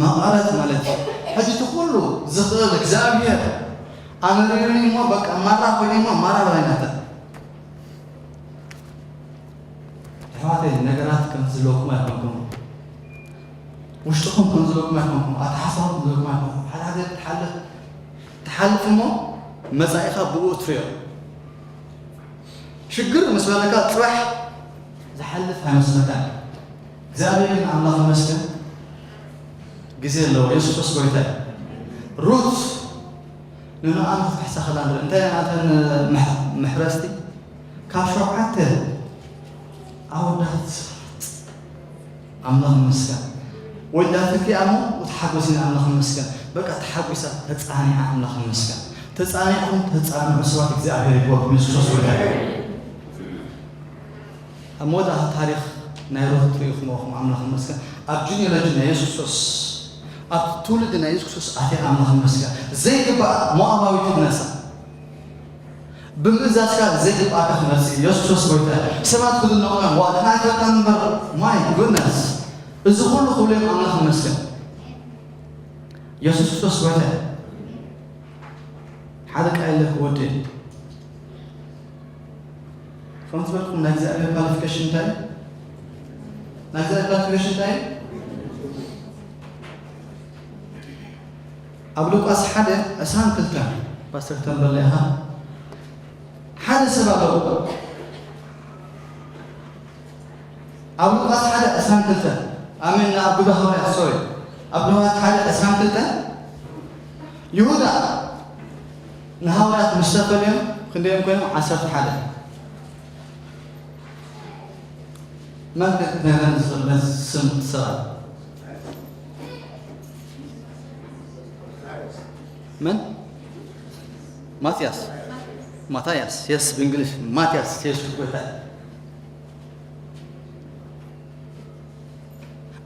መቐረት ማለት እዩ። ሕጂ እቲ ኩሉ ዝኽእል እግዚኣብሔር ኣመሪሩኒ እሞ በቃ ማራ ኮይነ እሞ ማራ በላይ ናተ። ኣሕዋተይ፣ ነገራት ከም ዝለኩም ኣይኮንኩም። ውሽጥኹም ከም ዝለኩም ኣይኮንኩም። ኣተሓሳስባኹም ከም ዝለኩም ኣይኮንኩም። ሓደ ሓደ ትሓልፍ፣ ትሓልፍ እሞ መጻኢኻ ብኡ ትሪኦ። ሽግር ምስ በለካ ጽባሕ ዝሓልፍ ኣይመስለካን። እግዚኣብሔር ግን ኣምላኽ ይመስገን ግዜ ኣለዎ። የሱስ ክርስቶስ ጎይታ እዩ። ሩት ንኖኣሚ ክትክሕሳ ከላ ንርኢ። እንታይ እተን መሕ-፣ መሕረስቲ ካብ ሸውዓተ ኣወዳት ኣምላኽ ይመስገን። ወዳትኪ እሞ ተሓጎሲ ንኣምላኽ ይመስገን። በቃ ተሓጒሳ ተጻኒዓ ኣምላኽ ይመስገን። ተጻኒዕኩም ተጻንዑ ሰባት እግዚኣብሔር ይክበርኩም። የሱስ ክርስቶስ ጎይታ እዩ። ኣብ መወዳእታ ታሪኽ ናይ ሩት ትርእዩ ክመኹም ኣምላኽ ይመስገን። ኣብ ጂኒዮሎጂ ናይ የሱስ ክርስቶስ፣ ኣብ ትውልዲ ናይ የሱስ ክርስቶስ ኣትያ ኣምላኽ ይመስገን። ዘይግባእ ሞኣባዊት ትነሳ። ብምእዛዝካ ዘይግባእካ ክመጽእ እዩ። የሱስ ክርስቶስ ጎይታ እዩ። ሰባት ክድነቑ እዮም። ዋ፣ ንሕና ኣይፈልጥናን እምበር፣ my goodness። እዚ ኩሉ ክብሉ እዮም ኣምላኽ ይመስገን። የሱስ ክርስቶስ ጎይታ እዩ። ሓደ ቃል ኢለ ክወድእ። ከምቲ ዝበልኩም ናይ እግዚኣብሔር ኳሊፊኬሽን እንታይ እዩ? ናይ እግዚኣብሔር ኳሊፊኬሽን እንታይ እዩ? ኣብ ሉቃስ ሓደ ዕስራን ክልተን ፓስተር ተንበለ ኢኻ ሓደ ሰብ ኣለዎ ኣብ ሉቃስ ሓደ ዕስራን ክልተን ኣሜን ኣብ ግብረ ሃዋርያት ሶሪ ኣብ ሉቃስ ሓደ ዕስራን ክልተን ይሁዳ ንሃዋርያት ምስ ተፈልዮም ክንደዮም ኮይኖም ዓሰርተ ሓደ መን ክትነግረን ዝኽእል ስም ትሰራ መን ማትያስ ማታያስ የስ ብእንግሊሽ ማትያስ የሱስ ጎይታ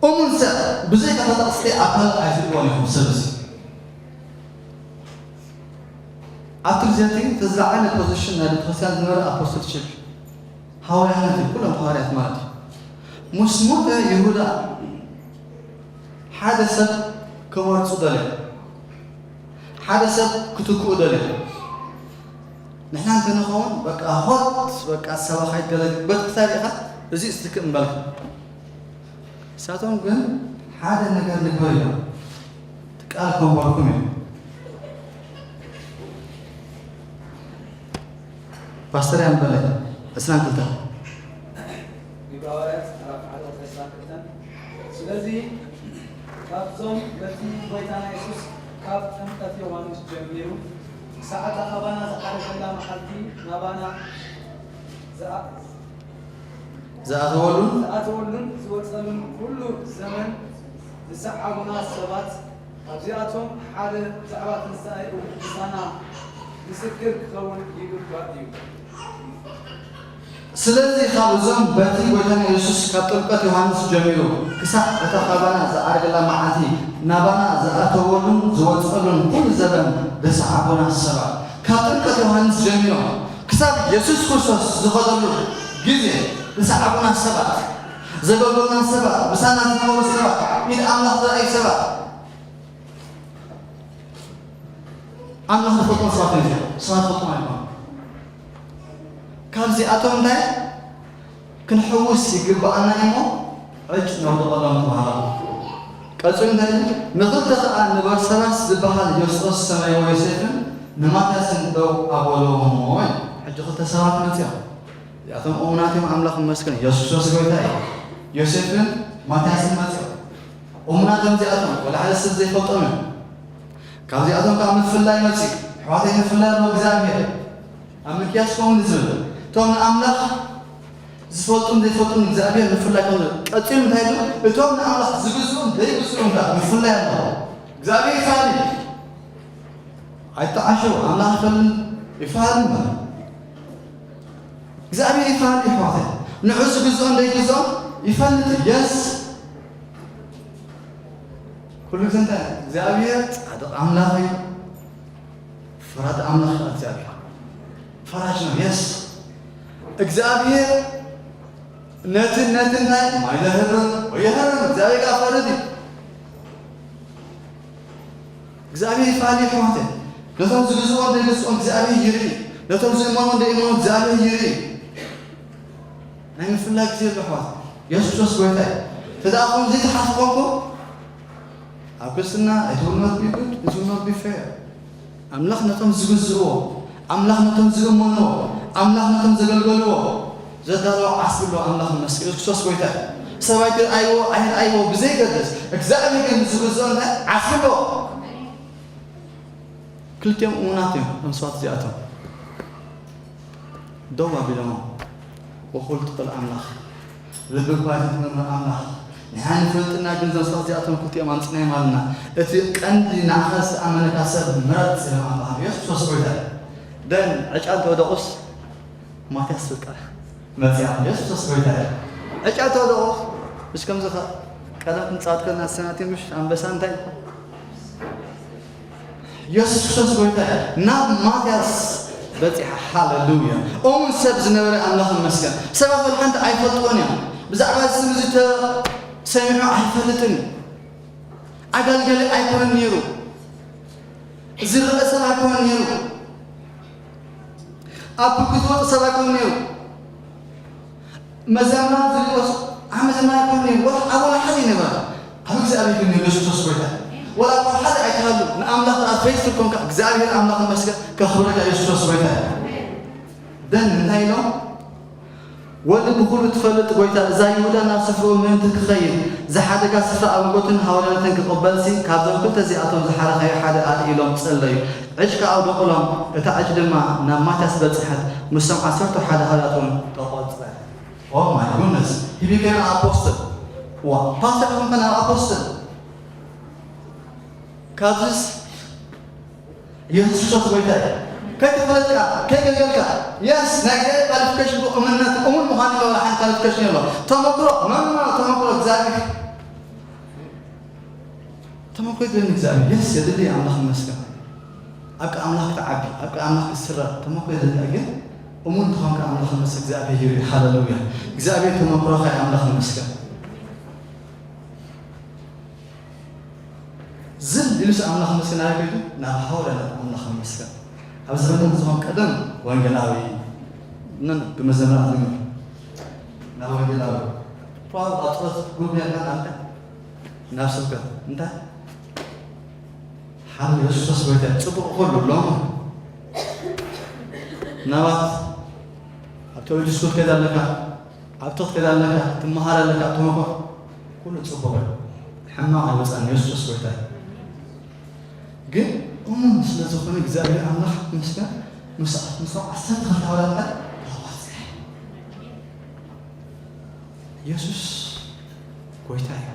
እሙን ሰብ ብዘይካ ተጠቕስቲ ኣካል ኣይትልዎን ኢኹም ሰብ እዚ ኣብቲ ግዜ እቲ እቲ ዝለዓለ ፖዚሽን ናይ ቤተክርስትያን ዝነበረ ኣፖስትል ቺፕ ሃዋርያነት እዩ ኩሎም ሃዋርያት ማለት እዩ ምስ ሞተ ይሁዳ ሓደ ሰብ ክመርፁ ደልዮም ሓደ ሰብ ክትክኡ ደልዮም ንሕና እንተንኸውን በቃ ሆት በቃ ሰባኻይ ገለ በቲ ክሳብ ኢኻ እዚ እስትክእ እምበልካ ንሳቶም ግን ሓደ ነገር ንግበር ኢሎም እቲ ቃል ከንበርኩም እዮም ፓስተር ያንበለ ዕስራን ክልተን ግብረ ሃዋርያት ምዕራፍ ሓደ ዕስራን ክልተን ስለዚ ካብዞም በቲ ጎይታና የሱስ ካብ ጥምቀት ዮሃንስ ጀሚሩ ክሳዕ እታ ካባና ዝዓረገላ መዓልቲ ናባና ዝኣ- ዝኣተወሉን ዝኣተወሉን ዝወጸሉን ኩሉ ዘመን ዝሰዓቡና ሰባት ካብዚኣቶም ሓደ ብዛዕባ ትንሳኤኡ ምሳና ምስክር ክኸውን ይግባእ እዩ። ስለዚ ካብ እዞም በቲ ጎይታና የሱስ ካብ ጥምቀት ዮሃንስ ጀሚሩ ክሳዕ እታ ካባና ዝዓረገላ መዓልቲ ናባና ዝኣተወሉን ዝወጸሉን ኩሉ ዘበን ዝሰዓቡና ሰባት ካብ ጥምቀት ዮሃንስ ጀሚሮም ክሳብ የሱስ ክርስቶስ ዝኸደሉ ግዜ ዝሰዓቡና ሰባት ዘገልገሉና ሰባት ምሳና ዝነበሩ ሰባት ኢድ ኣምላኽ ዝረኣዩ ሰባት ኣምላኽ ዝፈልጦም ሰባት እዮም ሰባት ፈልጦም ኣይኮኑ ካብዚኣቶም እንታይ ክንሕውስ ይግብኣና እሞ ዕጭ ነውድቐሎም ተባሃሉ ቀፂሉ እንታይ ንኽልተ ከዓ ንበርሰባስ ዝበሃል ዮስጦስ ሰማያዊ ዮሴፍን ንማትያስን ደው ኣበልዎም እሞ ሕጂ ክልተ ሰባት መፅኦም እዚኣቶም እሙናት እዮም ኣምላኽ ይመስገን የሱስ ክርስቶስ ጎይታ እዩ ዮሴፍን ማትያስን መፅኦም እሙናት እዮም እዚኣቶም ወላ ሓደ ሰብ ዘይፈልጦም እዮም ካብዚኣቶም ከዓ ምፍላይ መፅኡ ኣሕዋተይ ምፍላይ ኣለዎ እግዚኣብሔር ኣብ ምክያስ ከምኡ ዝብል እቶም ንኣምላኽ ዝፈልጡን ዘይፈልጡን እግዚኣብሔር ምፍላይ ከም ቀፂሉ እንታይ ይብል እቶም ንኣምላኽ ዝግዝኡን ዘይግዝኡን ከዓ ምፍላይ ኣለዎ እግዚኣብሔር ይፋል ኣይተዓሸው ኣምላኽ ይፈልን ይፋል እግዚኣብሔር ይፋል ይሕዋተ ንዑ ዝግዝኦን ዘይግዝኦን ይፈልጥ የስ ኩሉ ግዜ እንታይ እግዚኣብሔር ፃድቕ ኣምላኽ እዩ ፈራድ ኣምላኽ እግዚኣብሔር ፈራጅ ነው የስ እግዚኣብሔር ነትን ነትን ናይ ማይ ዘህርም ወይ የህርም እግዚኣብሔር ጋር ፈርድ እዩ እግዚኣብሔር ይፋል ይሕዋተ ነቶም ዝግዝኦ ዘይግዝኦ እግዚኣብሔር ይርኢ ነቶም ዝእመኖ ዘይእመኖ እግዚኣብሔር ይርኢ ናይ ምፍላይ ግዜ ኣሎ ሕዋት የሱስ ክርስቶስ ጎይታ እዩ ተደኣ ከምዚ ተሓስቦ እኮ ኣብ ክርስትና it will not be good it will not be fair ኣምላኽ ነቶም ዝግዝእዎ ኣምላኽ ነቶም ዝእመንዎ ኣምላኽ ነቶም ዘገልገልዎ ዘዳለዎ ዓስቢ ኣለዎ ኣምላኽ ይመስገን የሱስ ክርስቶስ ጎይታ እዩ ሰብኣይ ትርኣይዎ ኣይርኣይዎ ብዘይገድስ እግዚኣብሔር ግን ዝግዝኦ እንታይ ዓስቢ ኣለዎ ክልቲኦም እሙናት እዮም እቶም ሰባት እዚኣቶም ደው ኣቢሎሞ ወኹል ትኽእል ኣምላኽ ልቢ ኳይትት መምህር ኣምላኽ ንሕና ንፈልጥና ግን እዞም ሰባት እዚኣቶም ክልቲኦም ኣምፅናዮም ኣለና እቲ ቀንዲ ንዓኻ ዝኣመነካ ሰብ ምረፅ ኢሎም ኣምላኽ የሱስ ጎይታ ደን ዕጫ እንተወደቑስ ማትያስ በቃ መፅያ የሱስ ጎይታ ዕጫ እንተወደቑስ ምስ ከምዚ ቀለም ክንፃወት ከለና ሰናቲም ምሽ ኣንበሳ እንታይ የሱስ ክርስቶስ ጎይታ እዩ ናብ ማትያስ በፂሓ ሃለሉያ እውን ሰብ ዝነበረ ኣምላኽ ይመስገን ሰባት ወላ ሓንቲ ኣይፈልጥዎን እዮም ብዛዕባ እዚ ስም እዚ ተሰሚዑ ኣይፈልጥን እዩ ኣገልገሊ ኣይኮነን ነይሩ ዝረአ ሰብ ኣይኮነን ነይሩ ኣብ ብክትወጥ ሰብ ኣይኮነን ነይሩ መዘምራን ዝልወስ ዓመት ማይ ኮን ወላ ኣቦና ሓደ ይነበረ ኣብ እግዚኣብሔር ግን የሱስ ክርስቶስ ጎይታ ወላ እኳ ሓደ ኣይትሃሉ ንኣምላኽ ኣብ ፌስቡክ ኮንካ እግዚኣብሔር ኣምላኽ መስገን ከኽብረካ የሱስ ክርስቶስ ጎይታ እዩ። ደን እንታይ ኢሎም? ወዲ ብኹሉ ትፈልጥ ጎይታ እዛ ይሁዳ ናብ ስፍርኡ ምእንቲ ክኸይድ ዝሓደጋ ስፍራ ኣበንጎትን ሃዋርያትን ክቕበልሲ ካብዞም ክልተ እዚኣቶም ዝሓረኻዮ ሓደ ኣርኢ ኢሎም ጸለዩ። ዕጭ ከኣ ኣውደቑሎም፣ እታ ዕጭ ድማ ናብ ማትያስ በጽሐት፣ ምስቶም ዓሰርተ ሓደ ሃዋርያት እውን ተቖጽረ። Oh my goodness, he became an apostle. ዋ ፓስተር ኮንካ ናብ ኣፖስትል ካብዚስ የሱስ ክርስቶስ ጎይታ እዩ። ከይተፈለጥካ ከይገልገልካ የስ ናይ እግዚኣብሔር ኳሊፊኬሽን እኮ እምነት እሙን ምዃን ይገብር ሓንቲ ኳሊፊኬሽን የሎ ተመክሮ መማ ተመክሮ እግዚኣብሔር ተመክሮ ይደልን እግዚኣብሔር የስ የድሊ ኣምላኽ ይመስገን። ኣብ ኣምላኽ ክትዓቢ ኣብ ኣምላኽ ክትስረር ተመክሮ የድሊ ግን እሙን ተኾንካ ኣምላኽ ይመስገን እግዚኣብሔር ይርኢ ሃለሉያ። እግዚኣብሔር ተመክሮኻ ኣምላኽ ይመስገን። ዝም ኢሉስ ኣምላኽ መስገን ኣበይ ከይዱ ናብ ሃዋርያት ኣምላኽ መስገን። ኣብ ዘመን ዝኾን ቀደም ወንጌላዊ ነን ብመዘምራን ዝግበር ናብ ወንጌላዊ ፓውል ኣጥሮት ጉብያ ናብ ናብ ስብከት እንታይ ሓል የሱስ ጎይታ ጽቡቕ ኩሉ ሎም ናባት ኣብ ተወዲስኩት ከይዳ ኣለካ ኣብቲ ክትከይድ ኣለካ ትመሃር ኣለካ ትመኾ ኩሉ ጽቡቕ እዩ። ሕማቕ ኣይወጻን የሱስ ጎይታ እዩ። ግን እሙን ስለ ዝኾነ እግዚኣብሔር ኣምላኽ ምስጋን ምስ ምስ ዓሰርተ ክልተ ኣውላድና ተዋጽአ። የሱስ ጎይታ እዩ።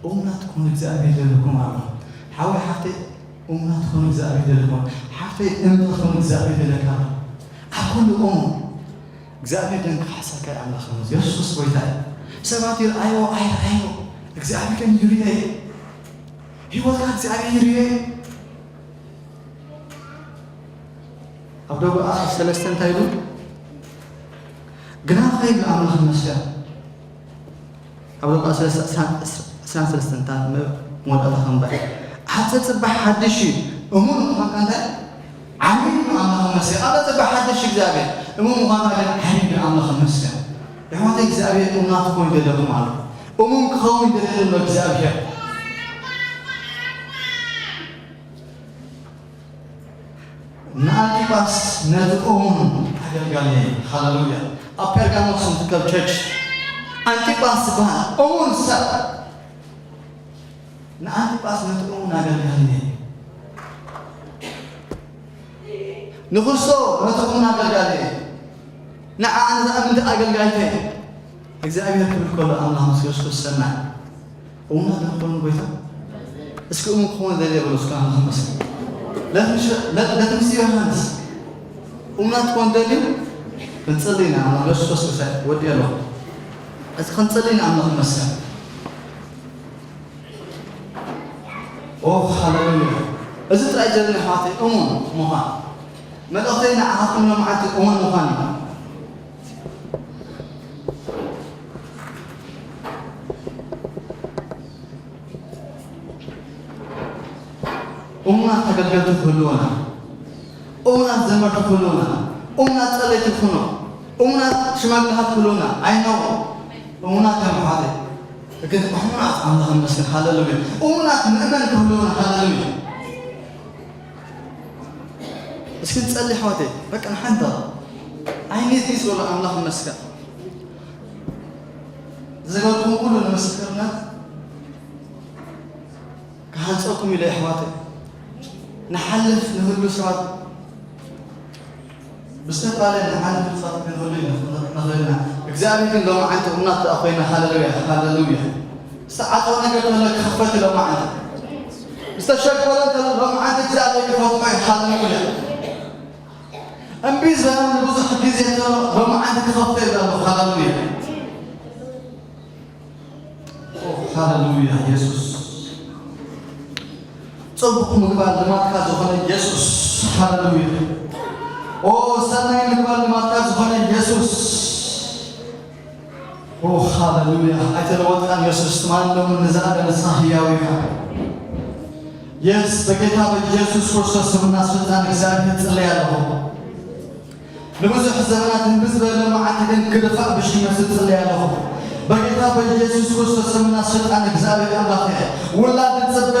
እሙናት ኩኑ እግዚኣብሔር ይደልኩም ኣሎ። ሓወይ ሓፍተይ እሙናት ኩኑ እግዚኣብሔር ይደልኩም። ሓፍተይ እምነት ኩኑ እግዚኣብሔር ይደለካ ኣሎ። ኣብ ኩሉ እሙን እግዚኣብሔር ደም ክሓሰካ ኣምላኽ ነው። የሱስ ጎይታ እዩ። ሰባት ይርኣይዎ ኣይርኣይዎ እግዚኣብሔር ግን ይርኤ። ህይወትካ እግዚኣብሔር ይርኤ። ኣብ ደጉኣ ሰለስተ እንታይ ኢሉ ግና ኸይዱ ኣምላኽ መስገን ኣብ ሉቃስ ዕስራን ሰለስተን እታ መወዳእታ ከም በል፣ ኣቲ ጽባሕ ሓድሽ እዩ፣ እሙን ምዃንካ እንታይ? ዓብዪ እዩ ኣምላኽ ይመስገን። ኣቲ ጽባሕ ሓድሽ እግዚኣብሔር፣ እሙን ምዃንካ ግን ዓብዪ እዩ ኣምላኽ ይመስገን። የሕዋተይ እግዚኣብሔር እሙናት ክኾኑ ይደልየኹም ኣሎ። እሙን ክኸውን ይደልየኒ ኣሎ እግዚኣብሔር። ንኣንጢጳስ ነቲ እሙን ኣገልጋሊ፣ ሃለሉያ፣ ኣብ ጴርጋሞስ ዝርከብ ቸርች ኣንጢጳስ ዝበሃል እሙን ሰብ ንኣንጢጳስ ነቲ እሙን ኣገልጋሊ ንኽስቶ ነቲ እሙን ኣገልጋሊ ንዓ ነዛ እምንቲ ኣገልጋይተይ እግዚኣብሔር ክብል ከሎ ኣምላኽ ምስ ክርስቶስ ሰማዕ እሙናት ዶ ንኾኑ ጎይታ? እስኪ እሙን ክኾኑ ደልየ በሉ እስኪ ኣምላኽ ይመስገን። ለትምስ ዮሃንስ እሙናት ክኾኑ ደልዩ ክንጽሊ ኢና ኣምላኽ ኢየሱስ ክርስቶስ ወዲ ኣለኹ። እዚ ክንጽሊ ኢና ኣምላኽ ይመስገን። ኦ ሃሌሉያ። እዚ ጥራይ ጀርኒ ኣሕዋተይ እሙን ምዃን መልእኽተይ ንዓኻትኩም ሎምዓንቲ እሙን ምዃን እዩ። እሙናት ተገልገልቲ ክህልወና፣ እሙናት ዘመርቲ ክህልወና፣ እሙናት ጸለይቲ ክኾኑ፣ እሙናት ሽማግለታት ክህልወና ኣይነው እሙናት እዮም ኣሕዋተይ። ግን እሙናት ኣምላኽ ይመስገን ሃሌሉያ። እሙናት ምእመን ክህልወና ሃሌሉያ። እስኪ ንጸሊ ኣሕዋተይ በቃ ንሓንታ ኣይኔት ይስበሉ ኣምላኽ ይመስገን። ዝገርኩም ኩሉ ንምስክርነት ክሃንጸኩም ኢለ ኣሕዋተይ ንሓልፍ ንህሉ ሰባት ብዝተፈላለየ ንሓልፍ ንሳት ክንህሉ ንኽእል ኢና። እግዚኣብሔር ግን ሎሚ ዓንተ እምናት ደኣ ኮይና ሃለሉያ ሃለሉያ። ዝተዓጸወ ነገር ተሎ ክኽፈት ሎሚ ዓንተ ዝተሸጎለ ተሎ ሎሚ ዓንተ እግዚኣብሔር ክፈትሖ እዩ ሃለሉያ። እምቢ ዝበለ ብዙሕ ግዜ ተሎ ሎሚ ዓንተ ክኸፍቶ እዩ ዘሎ ሃለሉያ። ሃለሉያ የሱስ። ጽቡቕ ምግባር ልማድካ ዝኾነ የሱስ። ሃለሉያ። ኦ ሰናይ ምግባር ልማድካ ዝኾነ የሱስ። ኦ ሃለሉያ። ኣይተለወጥካን የሱስ። ትማሊ ሎምን ንዘለኣለም ንስኻ ህያው ኢኻ። የስ በጌታ በኢየሱስ ክርስቶስ ስምና ስልጣን እግዚኣብሔር ጽለይ ኣለኹ። ንብዙሕ ዘመናት እምቢ ዝበለ መዓልቲ ግን ክድፋእ ብሽም የሱስ እጽሊ ኣለኹ። በጌታ በኢየሱስ ክርስቶስ ስምና ስልጣን እግዚኣብሔር ኣምላኽ እየ። ውላድ ዝጽበ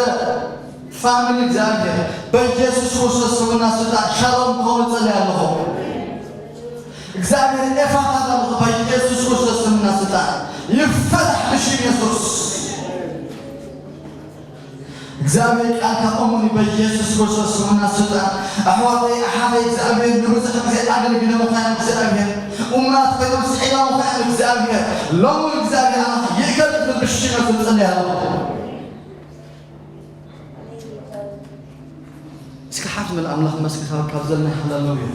ፋሚሊ እግዚኣብሔር በኢየሱስ ክርስቶስ ስምና ስልጣን ሻሎም ክኸውን እጽሊ ኣለኹ። እግዚኣብሔር ኤፋታ ኣለኹ በኢየሱስ ክርስቶስ ስምና ስልጣን ይፈታሕ ብሽም የሱስ። እግዚኣብሔር ቃልካ እሙን እዩ በኢየሱስ ክርስቶስ ስምና ስልጣን። ኣሕዋተይ ኣሓተይ እግዚኣብሔር ንብዙሕ ግዜ ኣገልግሎምኻ እዮም እግዚኣብሔር እሙናት ኮይኖም ስዒሮምኻ እዮም እግዚኣብሔር። ሎሚ እግዚኣብሔር ኣምላኽ ይእከል ክብል ብሽመት እጽሊ ኣለኹ። እስኪ ሓፍ ንብል ኣምላኽ መስኪ ካብ ዘለና ሃለሉያ።